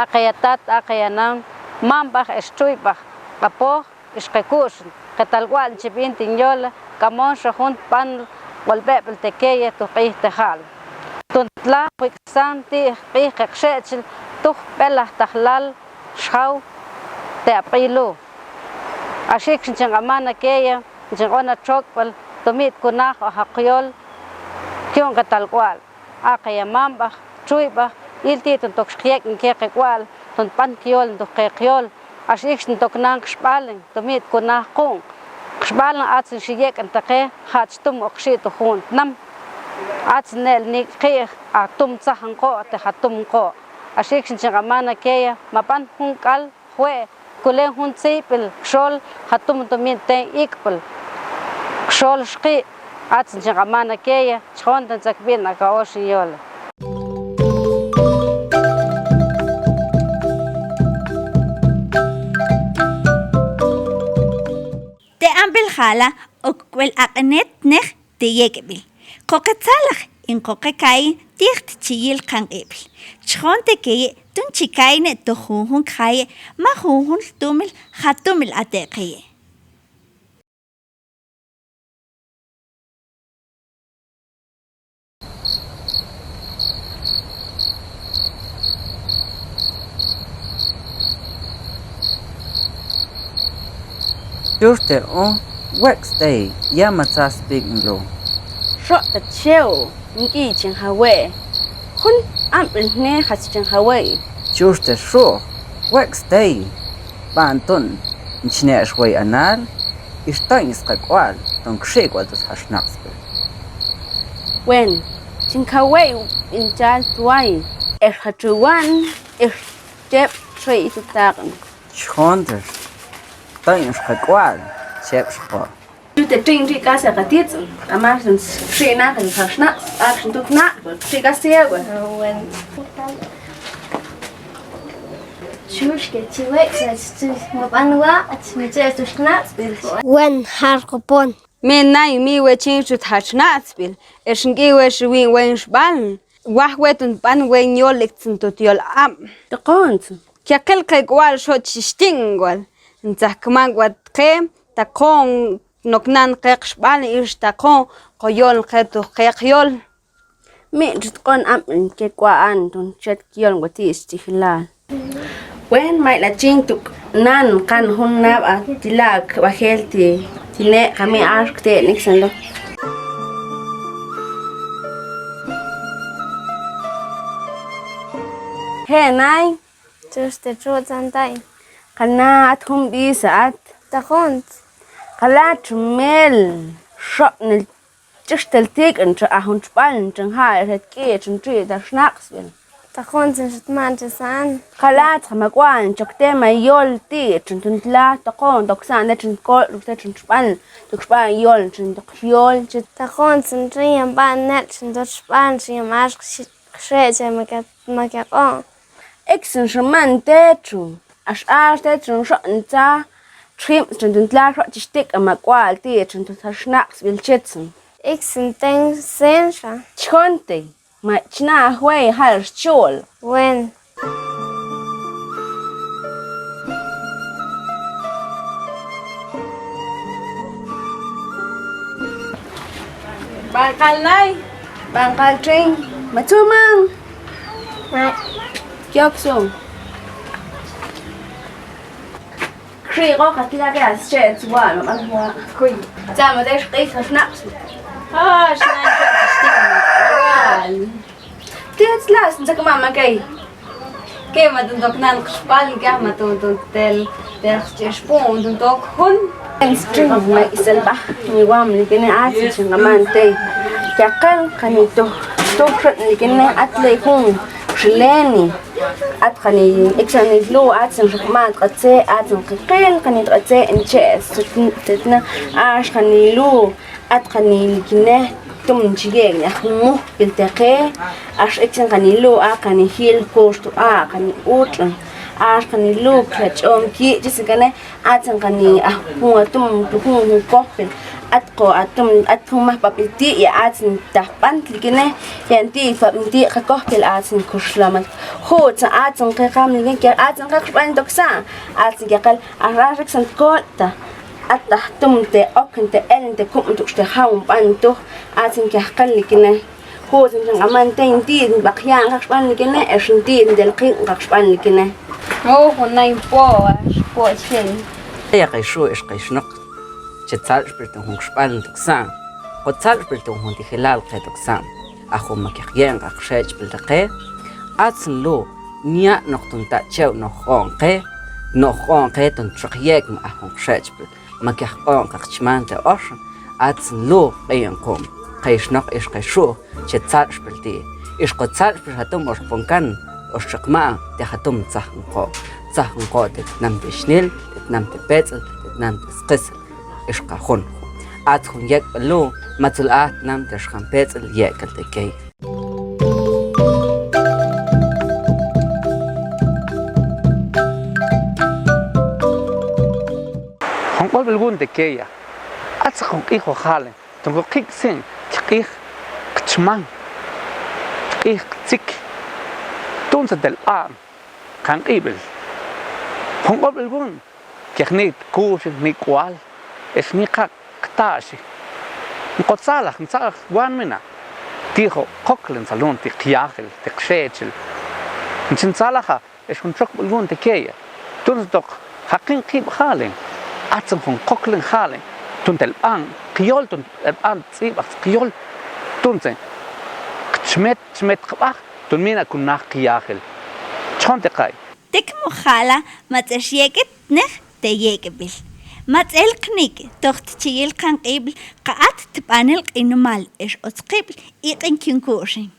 Aqeya tat, aqeya nan, mamb'aj ex txuyb'aj, q'apoj ex qe ku'xin, qe tal k'wal nchib'in tin yole, k'amonxa jun tb'anil q'olb'eb'il tekeye tu' q'ij te jal. Tun tla jwik'san ti' q'ij qe qxe'chil, tuj b'elaj tajlal xjaw te apb'il lu'. Ax ikx nchin q'amankeye, nchin q'ona txokb'al, tun mi' tkunaj ojaq yol kyu'un qe tal k'wal. Aqeya mamb'aj, txuyb'aj, il ti' tun tokx qyek'nike qe k'wal, tun tb'an kyol, tun qe qyol, ax ikx tun toknan qxb'alin, tun mi' tkunaj qu'n. Qxb'alin atzin xi yek'nit qe, ja'ch tum ok xi' tu' juntnam. Atzin nel nik' qi'j, a tum tzajan ko', te ja tum ko'. Ax ikx nchin q'amankeye, ma b'an jun k'al, jwe', kulen jun tziyb'il, kxol, ja tum tun mi' ten ik'b'il, kxol xki', atzin nchin q'amankeye, chjon ten tzakb'in a ka'oxin yole. Te amb'il jala' ok k'wel aq'inetnej te yek'b'il. Qoqe tzalaj in qoqe kayin ti'j te chi yil qanq'ib'il. Chjon tekeye tun chi kayine toj junjun kjaye, ma junjun tumil, ja tumil a teqeye. Churte o, wek' stey, ya ma tzaj spik'nel lu'. Xo' ta chew, nki' chin jawe'. Jun amb'il jne' jach chin jawe'. Churte xu', wek' stey, b'an tun nchine' xwey anal, ix toyn sqak'wal, tun kxi' k'wal tu' sjach jnaq'sb'il. Wen, chin kawe' b'inchal tway, ex jatxuwan, ex cheb' txi' tu' taq'in. Chjon tex, toyn sqak'wal, cheb' xko. Yu te txin txi' kase katitz'in, k'amal xin txi' naq'in jajnaq'sb'il, txi' kase yewe. Wen. Xuxke chi wek' xa chi ma b'an wa', chi mi cheb' tu' xnaq'sb'il. Wen, jar qopon. Me nay mi we chin xut jajnaq'sb'il, ex nki' we xi win wen xb'an, waj we tun b'an wen yol iktzin tut yol ab'. Taqon. Keqil qe k'wal xo' chi xtin k'wal, ntzaj kman k'wal qe, taqon noknan qe qxb'al, ix taqon qoyol qe tu' qe qyol. Mi' txi tq'on amb'il ke k'wal an tun chet kyol k'wal ti' stijilal. Wen, mayla chin tuk' nan qan jun nab'a ti la' b'ajel ti', ti ne' kami axka te' nik'san lo. Je' nay. Txuxtel txutsan tay. Qal na at jun b'isa at. Taqon. Qal at txumel xob'nel txuxtel tik'an txu' a jun txb'al txun ja' xetk'i' txun txi' ta xnaq'sb'il. Taqon txun xutman txusan. Qal at tzaj ma k'wal chok te' ma yol ti' txun tun tla taqon toksan te' txun kol txun txb'al tok xb'al yol txun tok yol txi. Taqon txun txin yam b'an net txun tok xb'al txun yam ax qxe' che ma ke ma ke q'o'. Iktzin xaman te txun, ax ax te txun xo' ntzaj txim txun tun tla xo' chi xtik' a ma k'wal ti' txun tun txaj xnaq'sb'il chitsin. Iktzin ten sen xa. Chjon te, ma chnaj wey jal xchul. Wen. B'anqal nay, b'anqal txin, ma txuman. Kyok sum. Kri' q'oq atila ke as che' tsuwa' ma b'an wa'. Kuy. Tza ma te xq'ij xa xnaq'. Ah, xnan che' xtik ma. Ti' tla sntzak ma ma kay. Ke ma tun tok nan qxpal, ke ma tun tun tel, tel qxpun tun tok jun. En string ma isel ba, mi wam li kene at, sin qaman tey. Ke aqel, kani toj, toj xot li kene at ley jun, xileni. At kani, iksan ni lu, at sin xokman tq'atse, at sin qiqil, kani tq'atse, nche, sutna, ax kani lu. At kani kine tum nchi yek' ni aj mujkil teqe, ax iktzin kani lu' a kani jil kux tu' a kani utx', ax kani lu' kla ch'om ki' chis kane, atzin kani aj jun atum tu' jun jun kojkil, At ko atum, at jun majpabil ti' ya atzin ta jb'an likine, yan ti' jb'an ti' ka kojkil atzin kuxlamal. Jutzan atzin ke kam likine, ya atzin ke jb'an toksa, atzin ke kal, a rarik san kol ta. At ta jtum te ok, te el, te kum, tuk te jaw, b'an tuj, atzin ke kal likine. Jutzan chan aman te in ti' b'aq yan kak xb'an likine, ex in ti' del qin kak xb'an likine. Mo jun nayn po, ax po chin. Ya kay xu' ex kay xnaq. Che tzalxpil tun jun kxb'an toksa. Ko tzalxpil tun jun tijilal ke toksa. A jun ma ke yen kak xechb'il te ke. Atzin lu, nya' noq tun ta' chew noq on ke. Noq on ke tun txoq yek ma a jun xechb'il. Ma ke jq'oon kak chman te ox, atzin lu q'in qum, kay xnaq ix kay xu', che tzalxpil ti'. Ix ko tzalxpil jatum ox ponkan, ox txoq ma, te jatum tzaj nqo', tzaj nqo' te tnam te xnil, te tnam te petz'l, te tnam te sqis, ix ka jun. Atz jun yek'b'il lu, matzul a tnam te xjan petz'l yek'el te key. Jun q'olb'il wun te keya, atzin jun q'ij jojalen, tun ko qik' sin, q'ij qchman, q'ij qtzik, tun sa tel b'an, qan q'ib'il. Jun q'olb'il wun, ke jni' kuxi, jni' k'ual, ex jni' qa qta'xi. Nqo tzalaj, ntzalaj wanmina. Ti' jo' qoklen tzalun, ti' qyajil, ti' qxechil. Nchin tzalaja, ex jun txokb'il wun te keya. Tun tok jaqin qib' jalen. Atzin jun qoklen jalen. Tun tel b'an qyol, tun tel b'an tz'ib'aj qyol. Tun tzen qchmet, chmet qb'aj, tun mina kunaj qyajil. Chon te kay. Tek' mo jala, matz'ex yek'it nej te yek'b'il. Matz'el qnik' toj tchiyil qanq'ib'il, qa at tb'anil q'inmal ex otzqib'il, iq'in kyun kuxin.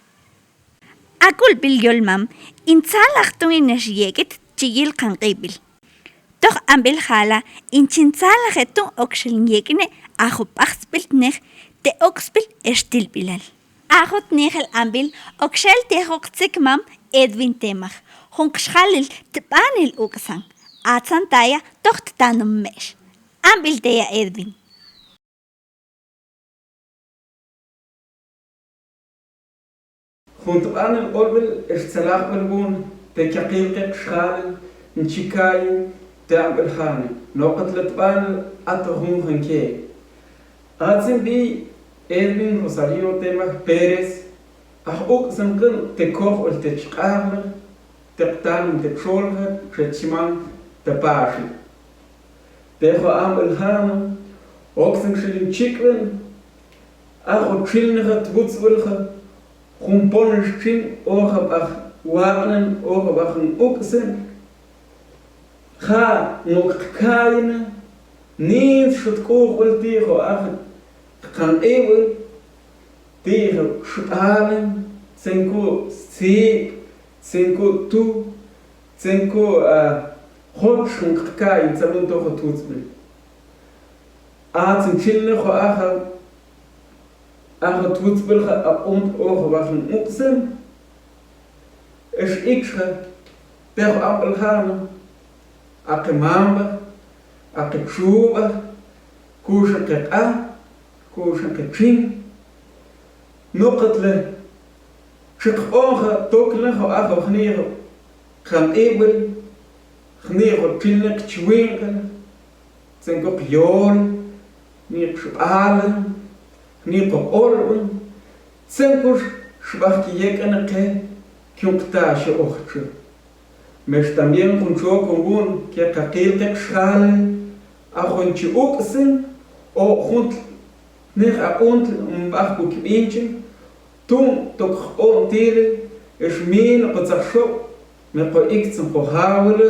A k'ulb'il yol mam, in tzalaj tun in ex yek'it tchiyil qanq'ib'il. Toj amb'il jala, in chin tzalajet tun okxel in yek'ine, a jun b'ajtzb'il nej te ok'sb'il ex tilb'ilal. A jun tnijel amb'il okxel te jun qtzik mam Edwin Temaj, jun qxjalil tb'anil uk'san. Atzan taya toj tanum me'x. Amb'il teya Edwin. Jun tb'anil q'olb'il ex tzalajb'il wun te kyaqil qe qxjalil, nchi kay te amb'il jani, noqat le tb'anil at jun jan ke. Atzin bi Edwin Rosario Temaj Pérez, aj uk'san qin te kojol te chq'ajlaj, te qtanum te txolja, te chman te paxil. Te jo' amb'il jana, oksan xil in chik'b'in, aj o txilnaja twutzb'ilja, jun pon ix chin, oja b'aj waq'nen, oja b'aj uk'sen, ja' mok qka'yna, nintz xut k'uqb'il ti' jo' aj qanq'ib'il, ti' jo' xb'alen, tzenku' stsip, tzenku' tu, tzenku', a, joch jun qka'y tzalun toj twutzb'il. Atzin chilnej jo' aj, aj twutzb'il ja' aq'untl oja b'aj jun uk'sen, ex ichxa, te jo' amb'il jana, aqe mamb'aj, aqe txub'aj, kuxan qe q'a, kuxan qe chin, noqat le txi q'oonja toklen jo' aj jniij qanq'ib'il, jniij txilnej chwinq'el, tzenku' qyol, jniij xb'alen, jniij q'olb'il, tzenku' xb'aj kiyek'en qe kyun qta'xi ojtxi. Mex también jun txokon wun ke qaqil qe qxjalil, a jun chi uk'sen, o juntl nej aq'untl nb'aj kuk' b'inchin, tun tok q'oon tili, ex min qo tzaj xob', me qo iktz qo jawil,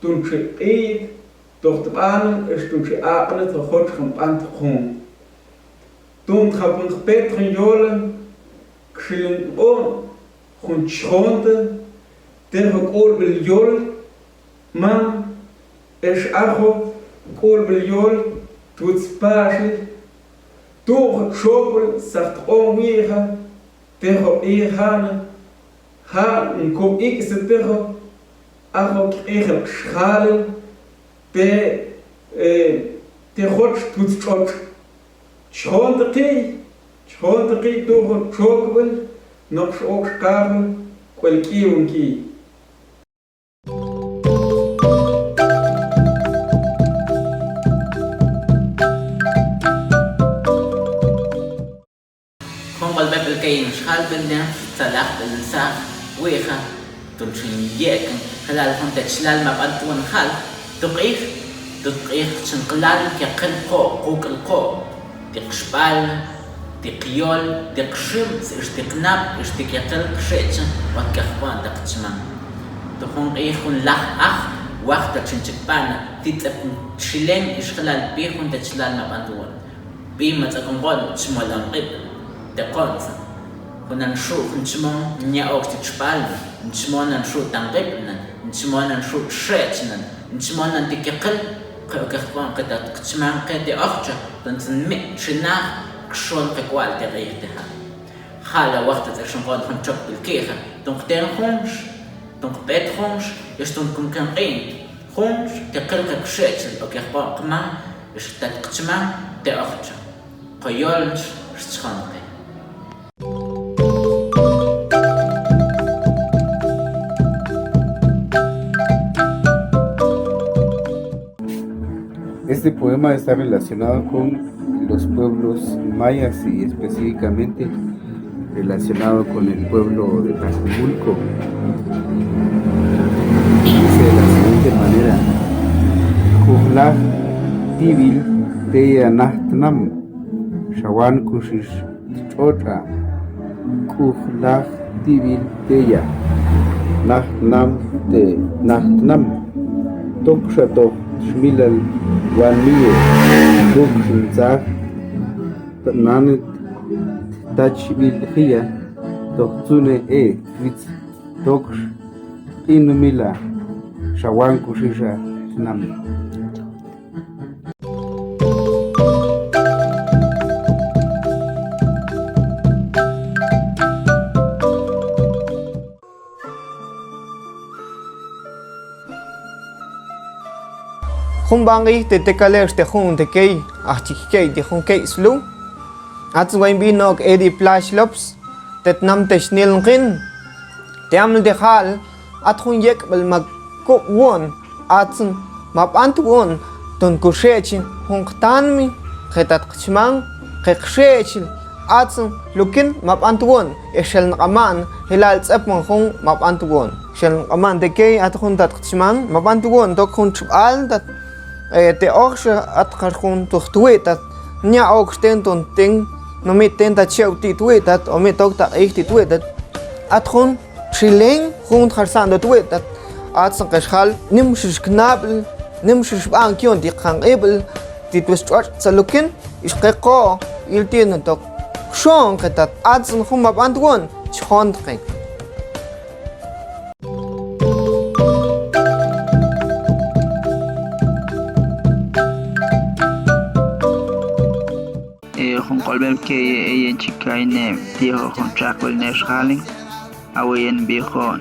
tun chi q'iit toj tb'anil, ex tun chi aq'net jojoch jun b'ant q'oon. Tun tjapun jpet jun yol, kxilin q'oon, jun chjonta, te jo' k'ulb'il yol, mam, ex ajo k'ulb'il yol, twutz paxil, tuj txopol, saj tq'oon wi'ja, te jo' q'ij jana, ja' nkub' ik'se te jo', ajo kq'ijel qxjalil, te, e, te joch twutz tx'otx'. Chxontxi, chxontxi tu' jun txokbel noqx okx kaaxel k'uel k'iiwan k'iiy. Jun q'olb'eb'el key in xjalb'il, nen xtzalajb'il in saj wi'ja, ton chin yek'in jilal jun te chlal mab'ant woon jal, tu' q'ij, tu' q'ij chin q'lal keqil qo', quk'il qo', ti' qxb'al, ti' qyol, ti' qxim, ix ti' qnab', ix ti' keqil qxe'chan, ot kejb'o'n ta qchman. Tu' jun q'ij jun laj aj, wajtol chin chikb'ana, ti' tz'ep chilen ix jilal pi jun te chlal mab'ant woon. Pi ma tz'ok in q'on chmol anq'ib'il te q'ontza. Jun nan xu' jun chmon nya' okx ti' txbalna, chmon nan xu' tanq'ib'ilnan, chmon nan xu' txe'chnan, chmon nan ti' keqil, qe' ok kejb'o'n qe ta qchman qe te ojtxa, ton tz'in mi' chinaj kxon qe k'ual te q'ij te ja'. Ja' la wajtol tz'ex in q'on jun txokb'il ki'ja, ton qten junx, ton qb'et junx, ix ton kum kenq'in junx, keqil qe qxe'chil, ok kejb'o'n qman, ix ta qchman te ojtxa. Qoyol, xchjon qe. Este poema está relacionado con los pueblos mayas y específicamente relacionado con el pueblo de Tajumulco. Dice de la siguiente manera: K'ujlaj tib'il teya najtnam, xawan kuxix tx'otxa. K'ujlaj tib'il teya najtnam, te najtnam. Tokxa toj xmilal wan miye, kuk' xin tzaj nanet tachb'il jiya, toj tzune e twitz tokx q'inumila, xawan kuxixa tnam. Jun b'anq'ij te tekalex te jun te key, aj chik key te jun key slu. Atzun wayn b'in ok Edi Plash Lops, te tnam te Xnil Nqin. Te aml te ja'l, at jun yek'b'il ma kub' woon, atzun ma b'ant woon, ton kuxe'chil jun qtanmi, qe ta qchman, qe qxe'chil, atzun lukin ma b'ant woon, e xel nq'ama'n, jilal tz'epon jun ma b'ant woon. Xel nq'ama'n te key, at jun ta qchman, ma b'ant woon, tok jun txb'al, ta, e, te ojxa, at jar jun toj twi'tat, nya' okx ten ton ten, no mi ten ta che'w ti' twi'tat, o mi tok ta q'ij ti' twi'tat, at jun txilen jun tjar sa'n to twi'tat, atzun qe xjal, nimxix knab'l, nimxix b'an kiyon ti' qanq'ib'il, ti' twitz tx'otx' tzalukin, ix qe qo', il ti' no tok. Xon qe tat, atzun jun ma b'ant woon, chjon qe. E, jun q'olb'eb'el keye, eyen chikay ne ti'oq jun txak'b'il ne xjalin, aweyen b'ijo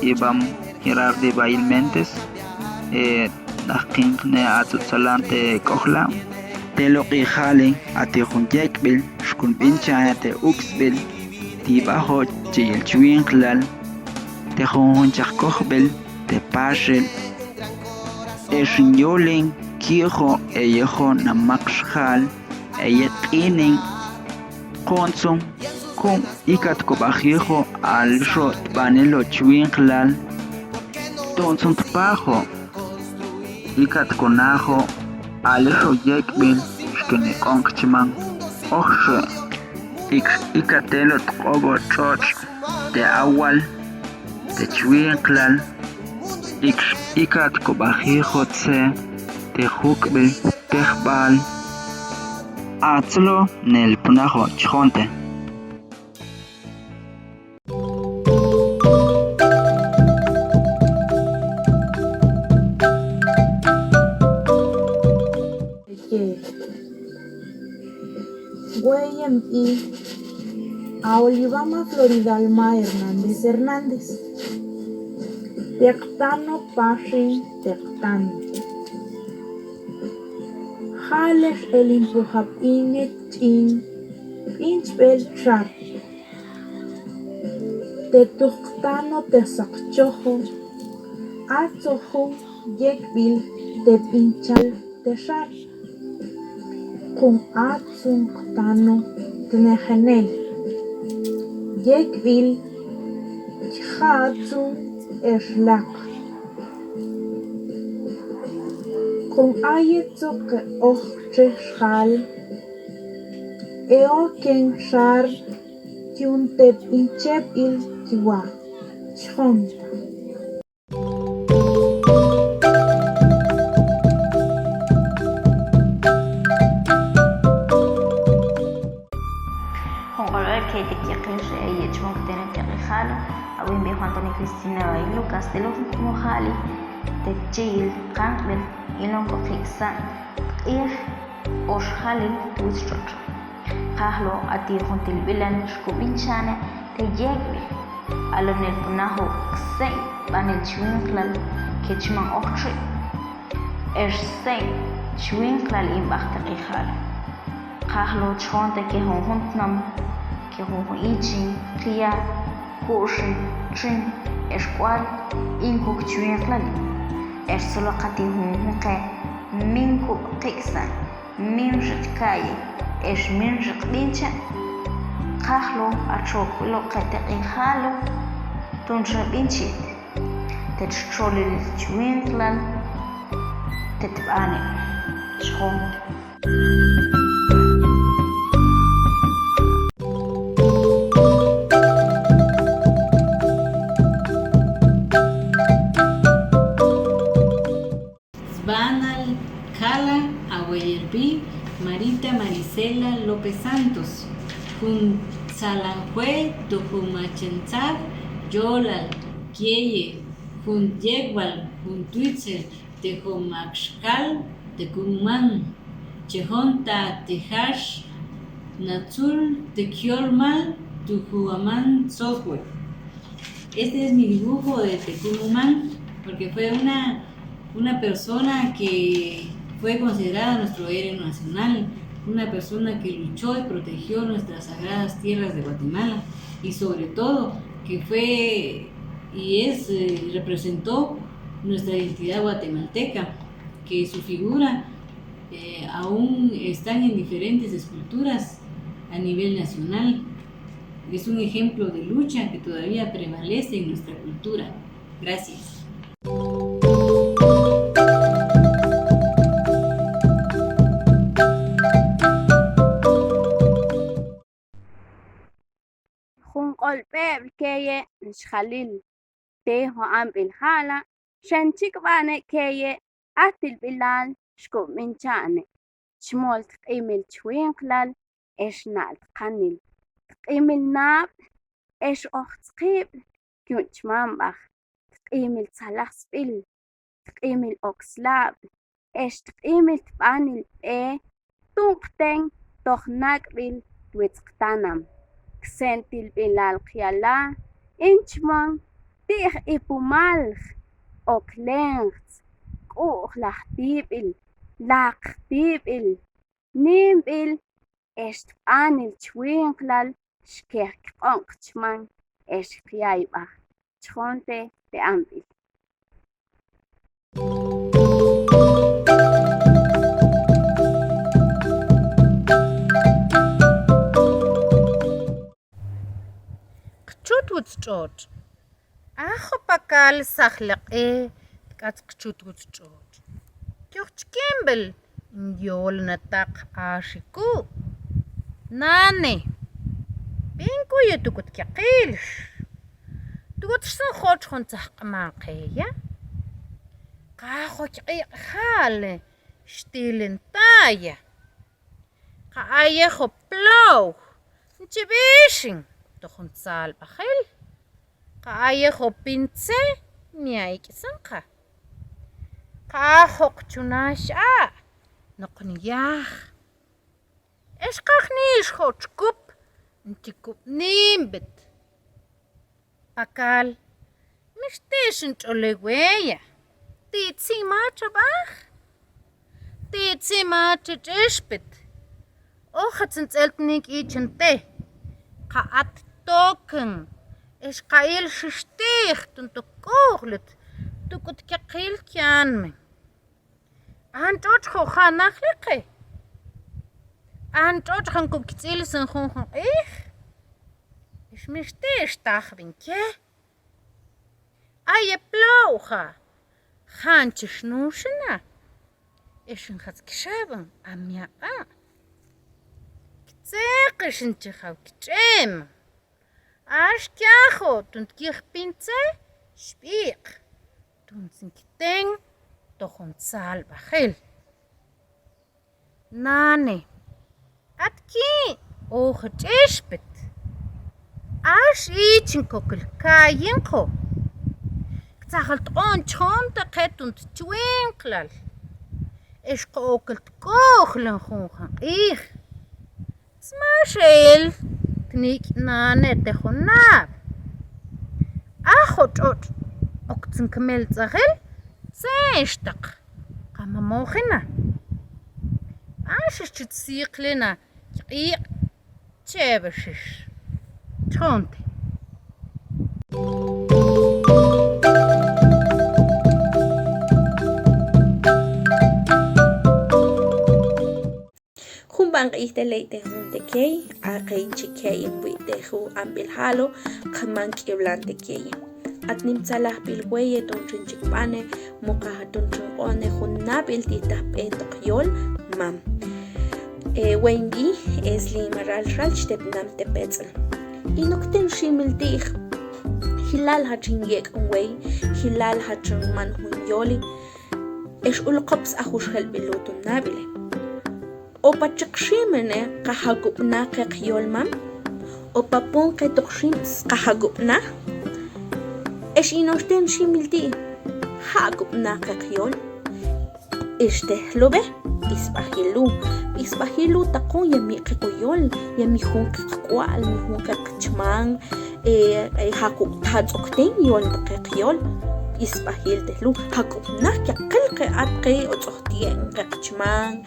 Ibam Girardi Bail Mentes, e, naqkinq ne atzu' tzalan te k'ojla'. Te loq'i jalin, a ti' jun yek'b'il, xkun b'inchane te uk'sb'il, ti' b'ajo chiyel chwinqlal, te junjun chaq kojb'il, te paxil, e xin yolin kijo, e yejo namaq xjal, e yet q'inin, q'o'ntzun, kun ikat kob'a jijo, alixo tb'anilo chwinqlal, to'ntzun tpajo, ikat konajo, alixo yek'b'il, xkeni q'on qchman, ojxe, ikatelo tq'obo tx'otx', te awal, te chwinqlal, ikx ikat kob'a jijo tze, te juk'b'il, te jb'al, atzlo nelponajo chjonte. Weyen b'i a Olivama Florida Alma Hernández Hernández. Teqtan no paxin teqtan. Ja'lex el in puja b'inet Ch'in b'inchb'el xar. Te tuj qtano te saq chojo, atxojo yek'b'il te b'inchal te xar. Qun atxun qtano tnejenel yek'b'il chi ja' atxun ex laq. Qun ayetzok ojtxe xjal e oken xar yun te b'incheb'il kiwa chjonta. Jun q'olb'al key te kyaqil, e, yechmon k'tene kyaqijalo, awinb'i Juan Toni Cristina Bay Lucas, te lujin k'mojali te chiyil qanq'b'il ilon k'o qik'san q'ij o xjalil twutx tx'otx'. Qajlo, a ti jun tilb'ilal xkub'inchane te yek'b'il alonel tunajo kse'in b'anil chwinqlal kechman ojtxe ex se'in chwinqlal in b'aj te q'ijal. Qajlo, chjonte ke junjun tnam, ke junjun ichin, qia, ku'xin, txin ex k'ual in kuk' chwinqlali. Ex tzoloq a ti junjun ke min kub' qik'san, min xiq' ka'ye ex min xiq' b'incha. Qajlo, a txokb'ilo ke te q'ijalo tun xa b'inchit te txolil chwinqlal te tb'anil. Chjonte. Sbanal kala' awayerb'i Marita Marisela López Santos, jun tsalan jue to jun machentzaj yolal kieye, jun yek'b'al, jun twitzel te jun makxkal te kunuman, chejon ta te jax natzul te kyolmal to jun aman software. Este es mi dibujo de Tecún Umán, porque fue una, una persona que fue considerada nuestro héroe nacional, una persona que luchó y protegió nuestras sagradas tierras de Guatemala, y sobre todo que fue y es, eh, representó nuestra identidad guatemalteca, que su figura, eh, aún están en diferentes esculturas a nivel nacional. Es un ejemplo de lucha que todavía prevalece en nuestra cultura. Gracias. Jun q'olb'eb'l keye xjalil te jun amb'il jala', xan chikb'ane keye a tilb'ilal xkub'inchane chmol tq'imil chwinqlal ex na'l tqanil, tq'imil nab' ex ojtzqib' kyun chmamb'aj, tq'imil tzalajsb'il, tq'imil okslab' ex tq'imil tb'anil b'e tu'n qten toj nak'b'il twitz qtanam. Kse'n tilb'ilal qyala' in chmon ti'j ipumalj, oklenjtz, k'u'j lajtib'il, laqjtib'il, nimb'il ex tb'anil chwinqlal xkej kq'onk'chman ex qyayb'aj. Chjonte te amb'il. Qchut wutx' tx'otx'. A jopakal sajleq'e tk'atz qchut wutx' tx'otx'. Kyoj chkimb'il in yol nataq axi kub'. Nane, b'in kuye to kut kyaqilx. To kut xsan joch jun tzaj q'man qeya. Qa joch q'iq'jale xtilen taya. Qa ayejo plowj nchib'ixin toj jun tzalb'ajil. Qa ayejo pintze nya ik'sanqa. Qa ajoq chuna x'a' noq nyaj. Ex qa jnix joch kup nchi kup nimb'it. Pakal, mix ti' xin tx'ole weya. Ti' tzima chab'aj. Ti' tzima chach'ixb'it. Oja tsin ts'el tnik' yichin te. Qa at tokn. Ex qa ilxix tij, tun tok k'uxlit. Tukut kaqil kianme. An tx'otx' jo' ja' najlike. An tx'otx' jan kub' kits'il sin junjun q'ij. Ex mixti' ex tajbin ke. Aye plowja. Jan chix nuxina. Ex njats kixaban a mi aq'a'. Ktseqix nchi jaw kich'em. Ax kiajo' tun tkij pintse xb'iq'. Tun tsin kten tojon tsalb'ajil. Nane. Atki' oja ch'ixpit. Ax ichin kokil kayin qo. Ktsajal tq'o'on chon taqe tun tchwinqlal. Ex qo okil tk'uxlin junjan q'ij. Smax el tnik' nane te jun nab'. Ajo tx'otx' ok tsin kmel tz'ajil tsex taq. Qa mamojina. Axix chi tsiklina kq'iq' cheb'exix. Chonte. Jun b'an q'ij te ley te jun te key, a qey chi key in wi' te jun amb'il jalo, qman k'iwlan te key. At nim tsalajb'il weye tun chin chik b'ane, muqa tun chin q'o'one jun nab'il ti' tajb'en toq yol mam. E, weyn ti', es li maral xal chi tepnam te petz'l. Inuk ten ximil ti', jilal ja' chin yek'on wey, jilal ja' chin man jun yoli, ex uluqob sa' jun xjelb'il lu tun nab'ile. O pa chi qximene qa jakub' na qe qyol mam, o pa pun qe toq xim qa jakub' na, ex inox ten ximil ti' jakub' na qe qyol. Ex te jlube, b'isb'ajil lu, b'isb'ajil lu taqun ya mi qe qoyol, ya mi jun qe qk'wal, mi jun qe qchman, e, e, jakub' ta tz'ok ten yol qe qyol, b'isb'ajil te jlu, jakub' na kyaqil qe at qe otz'oj tiemp qe qchman,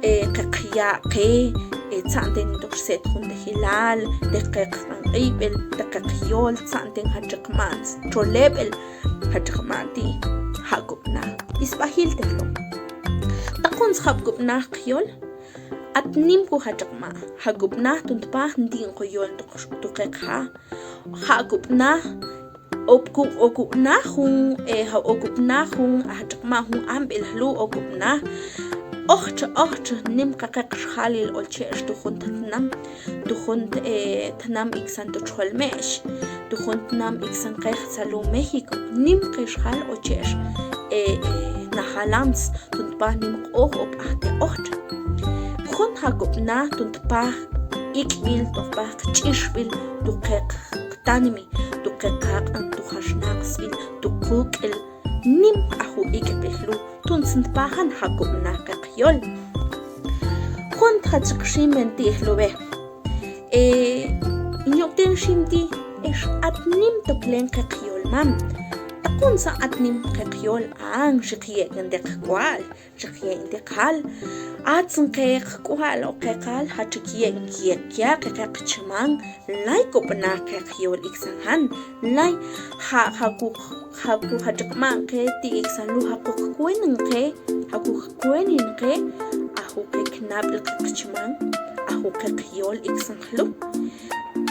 e, qe qya' qe, e, tzan ten tox set jun te jilal, te qe q'anq'ib'el, te qe qyol, tzan ten ja' chi qma'n txoleb'el, ja' chi qma'n ti', jakub' na. B'isb'ajil te jlu. Taqun sjakub' na qyol, at nim ku ja' chi qma'n, jakub' na tun tpaj nti' qoyol tuq, tuq qe qja. Jakub' na, okub', okub' na jun, e, ja' okub' na jun, a, ja' chi qma'n jun amb'il jlu okub' na. Ojtx, ojtx, nim qa qe qxjalil olche'x tu jun tnam, tu jun, e, tnam iksan tu txolme'x, tu jun tnam iksan qe jtzalum México, nim qe xjal olche'x, e, e, najalamts, tun tpaj nim q'oj o b'aj te ojtx. Jun jakub' na tun tpaj ik'b'il, tun tpaj qch'ixb'il, tu qe qtanmi, tu qe qaq'an, tu jaxnaqsb'il, tu quk'il, nim aju ik'b'il jlu, tun tsin tpajan jakub' na qe qyol. Jun ja' chi qximen ti' jlube. E, in yok ten xim ti', ex at nim toklen qe qyol mam. Taqun sa' at nim qe qyol, a, xi qyek'en te qk'wal, xi qyek'en te qal. Atzin qe qk'wal o qe qal, ja' chi kyek'en, kyek'en ya qe qchman, lay kub' na qe qyol iksan jan, lay ja', ja' ku, ja' ku ja' chi qma'n qe ti' iksan lu, ja' ku kkuenen qe, ja' ku kkuenen qe, aju qe knab'il qe qchman, aju qe qyol iksan jlu.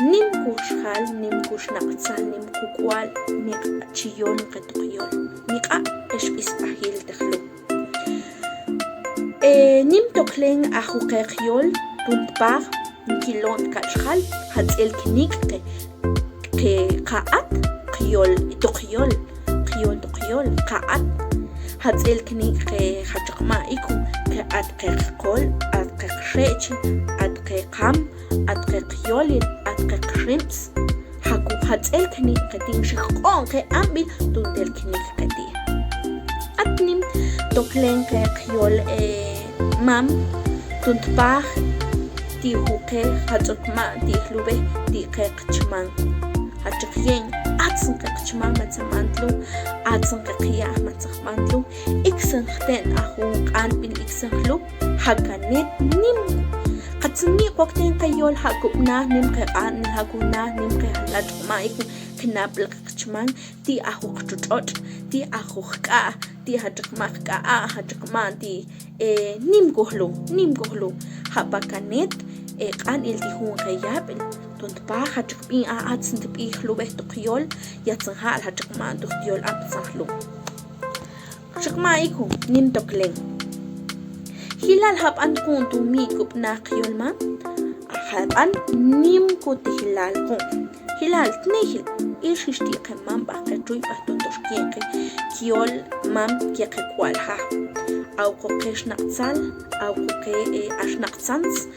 Nim ku xjal, nim ku xnaq'tzan, nim ku k'wal, niq'a' chi yol qe toq yol, niq'a' ex b'isb'ajil te jlu. E, nim toklen aju qe qyol, tun tpaj, nkilo'n ka'xjal, ja' tz'el kinik' qe, qe qa at, qyol, toq yol, qyol, toq yol, qa at. Ja' tz'el kinik' qe ja' chi qma'n iku, qe at qe qkol, at qe qxe'chi, at qe qam, at qe qyolil, at qe qxims. Ja' ku ja' tz'el kinik' qe ti', xi kq'o'n qe amb'il tun tel kinik' qe ti'. At nim toklen qe qyol, e, mam, tun tpaj ti' ju qe ja' tz'ok ma'n ti' jlube ti' qe qchman. Ja' chi qye'en atzin qe qchman, ma tsa b'antlu, atzin qe qya', ma tsa b'antlu, iksan jten a jun q'anb'il iksan jlu, ja' kanet nim, Katzin mi' kokteyni ke yol, ja' kub' najnim ke q'anil, ja' kub' najnim ke jal, ja' tx'oq' ma ikun kinab'il ke qchman, ti' a ju' qtxutx'otx', ti' a ju' k'a'a, ti' ja' tx'oq' ma k'a'a, ja' tx'oq' ma ti', e, nim koj lu, nim koj lu. Ja' pa kanet, e, q'anil ti' jun ke yab'il. Ton tpaj ja' tx'oq' b'in a, atzin tb'i jlub'ej tok yol, yatzin ja' ja' tx'oq' ma tok yol aptzan jlu. Tx'oq' ma ikun nim toklen. Jilal ja' b'an k'un tu' mi' kub' naj yol mam, a ja' b'an nim kut ti' jilal k'un. Jilal tnejil, ilxix ti' ke mam b'aj ke truy b'aj ton tox kien ke kyol mam kien ke k'ual ja'. Awkoke xnaq'tzal, awkoke, e, axnaq'tzanjts,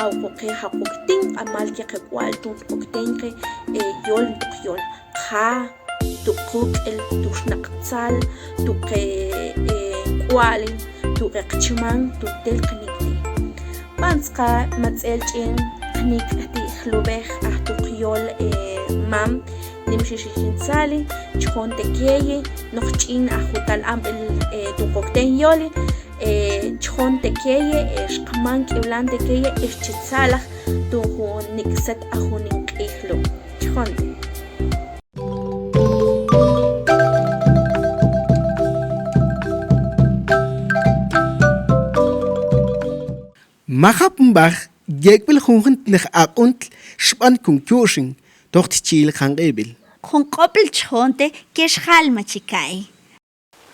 awkoke ja' kokteyni k'amal kien ke k'ual ton kokteyni ke, e, yol tok yol. Ja' tu' kuk'il, tu' xnaq'tzal, tu' ke, e, k'ualin, tu' ke qchman, tu' tel qnik' ti'. B'an tzka matz'el ch'in qnik' ti' jlub'ej a tok yol, e, mam, nimxix chin tzalin, ch'jon tekeye, noj ch'in a jutal amb'il, e, tu' kokteyni yoli, e, ch'jon tekeye, ex qman k'iwlan tekeye, ex chi tzalaj, tu' jun nik' set a jun nin q'ij lu'. Ch'jon te. Majap nb'aj yek'b'il junjuntleq aq'untl xb'an kon ku'xin toj tchi'il qanq'ib'il. Jun q'opil ch'jon te ke xjal ma chi ka'i.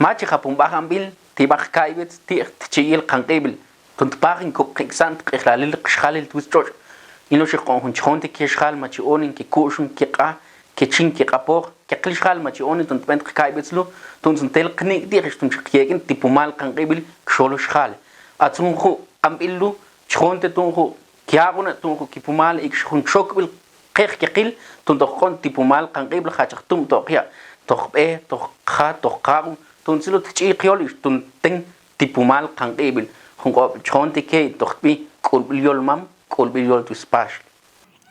Ma chi japun b'aj amb'il ti' b'aj ka'iwitz ti' tchi'il qanq'ib'il, ton tpajin kub' qik'san tq'ijlalil qxjalil twitz tx'otx'. Inloxix q'on jun ch'jon te ke xjal ma chi onin ke ku'xun, ke q'a, ke chin, ke q'apoj, ke qil xjal ma chi onin ton tb'en tka'iwitz lu', tu'ntzun tel qnik' ti' ex ton chi qyek'in tipumal qanq'ib'il kxol xjal. Atzun ju' amb'il lu', ch'jon te tu'nju' kyaq'una, tu'nju' kipumal ikx jun txokb'il qej ke qil, ton toj q'on tipumal qanq'ib'il, ja'chaq tub' to qya', toj b'e, toj qja, toj qaq'u, tu'ntzun lu' tch'i qyol ix ton ten tipumal qanq'ib'il. Jun q'opil ch'jon te key toj tb'i k'ulb'il yol mam, k'ulb'il yol twitz paxl.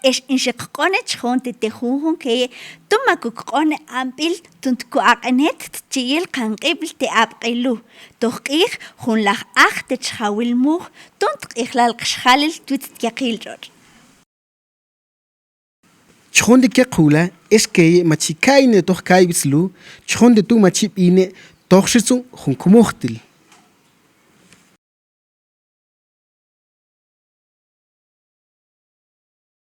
Ex inxi q'one ch'jon te te junjun keye, tun ma kuk q'one amb'il ton tku aq'enet tchi'il qanq'ib'il te ab'q'il lu'. Toj q'ij jun laj aj te chjawil muj ton tq'ijlal qxjalil twitz tkeqil tx'otx'. Ch'jon te ke q'ula, ex keye ma chi ka'ine toj ka'iwitz lu', ch'jon te tu' ma chi b'ine toj xitzun jun kmujtil.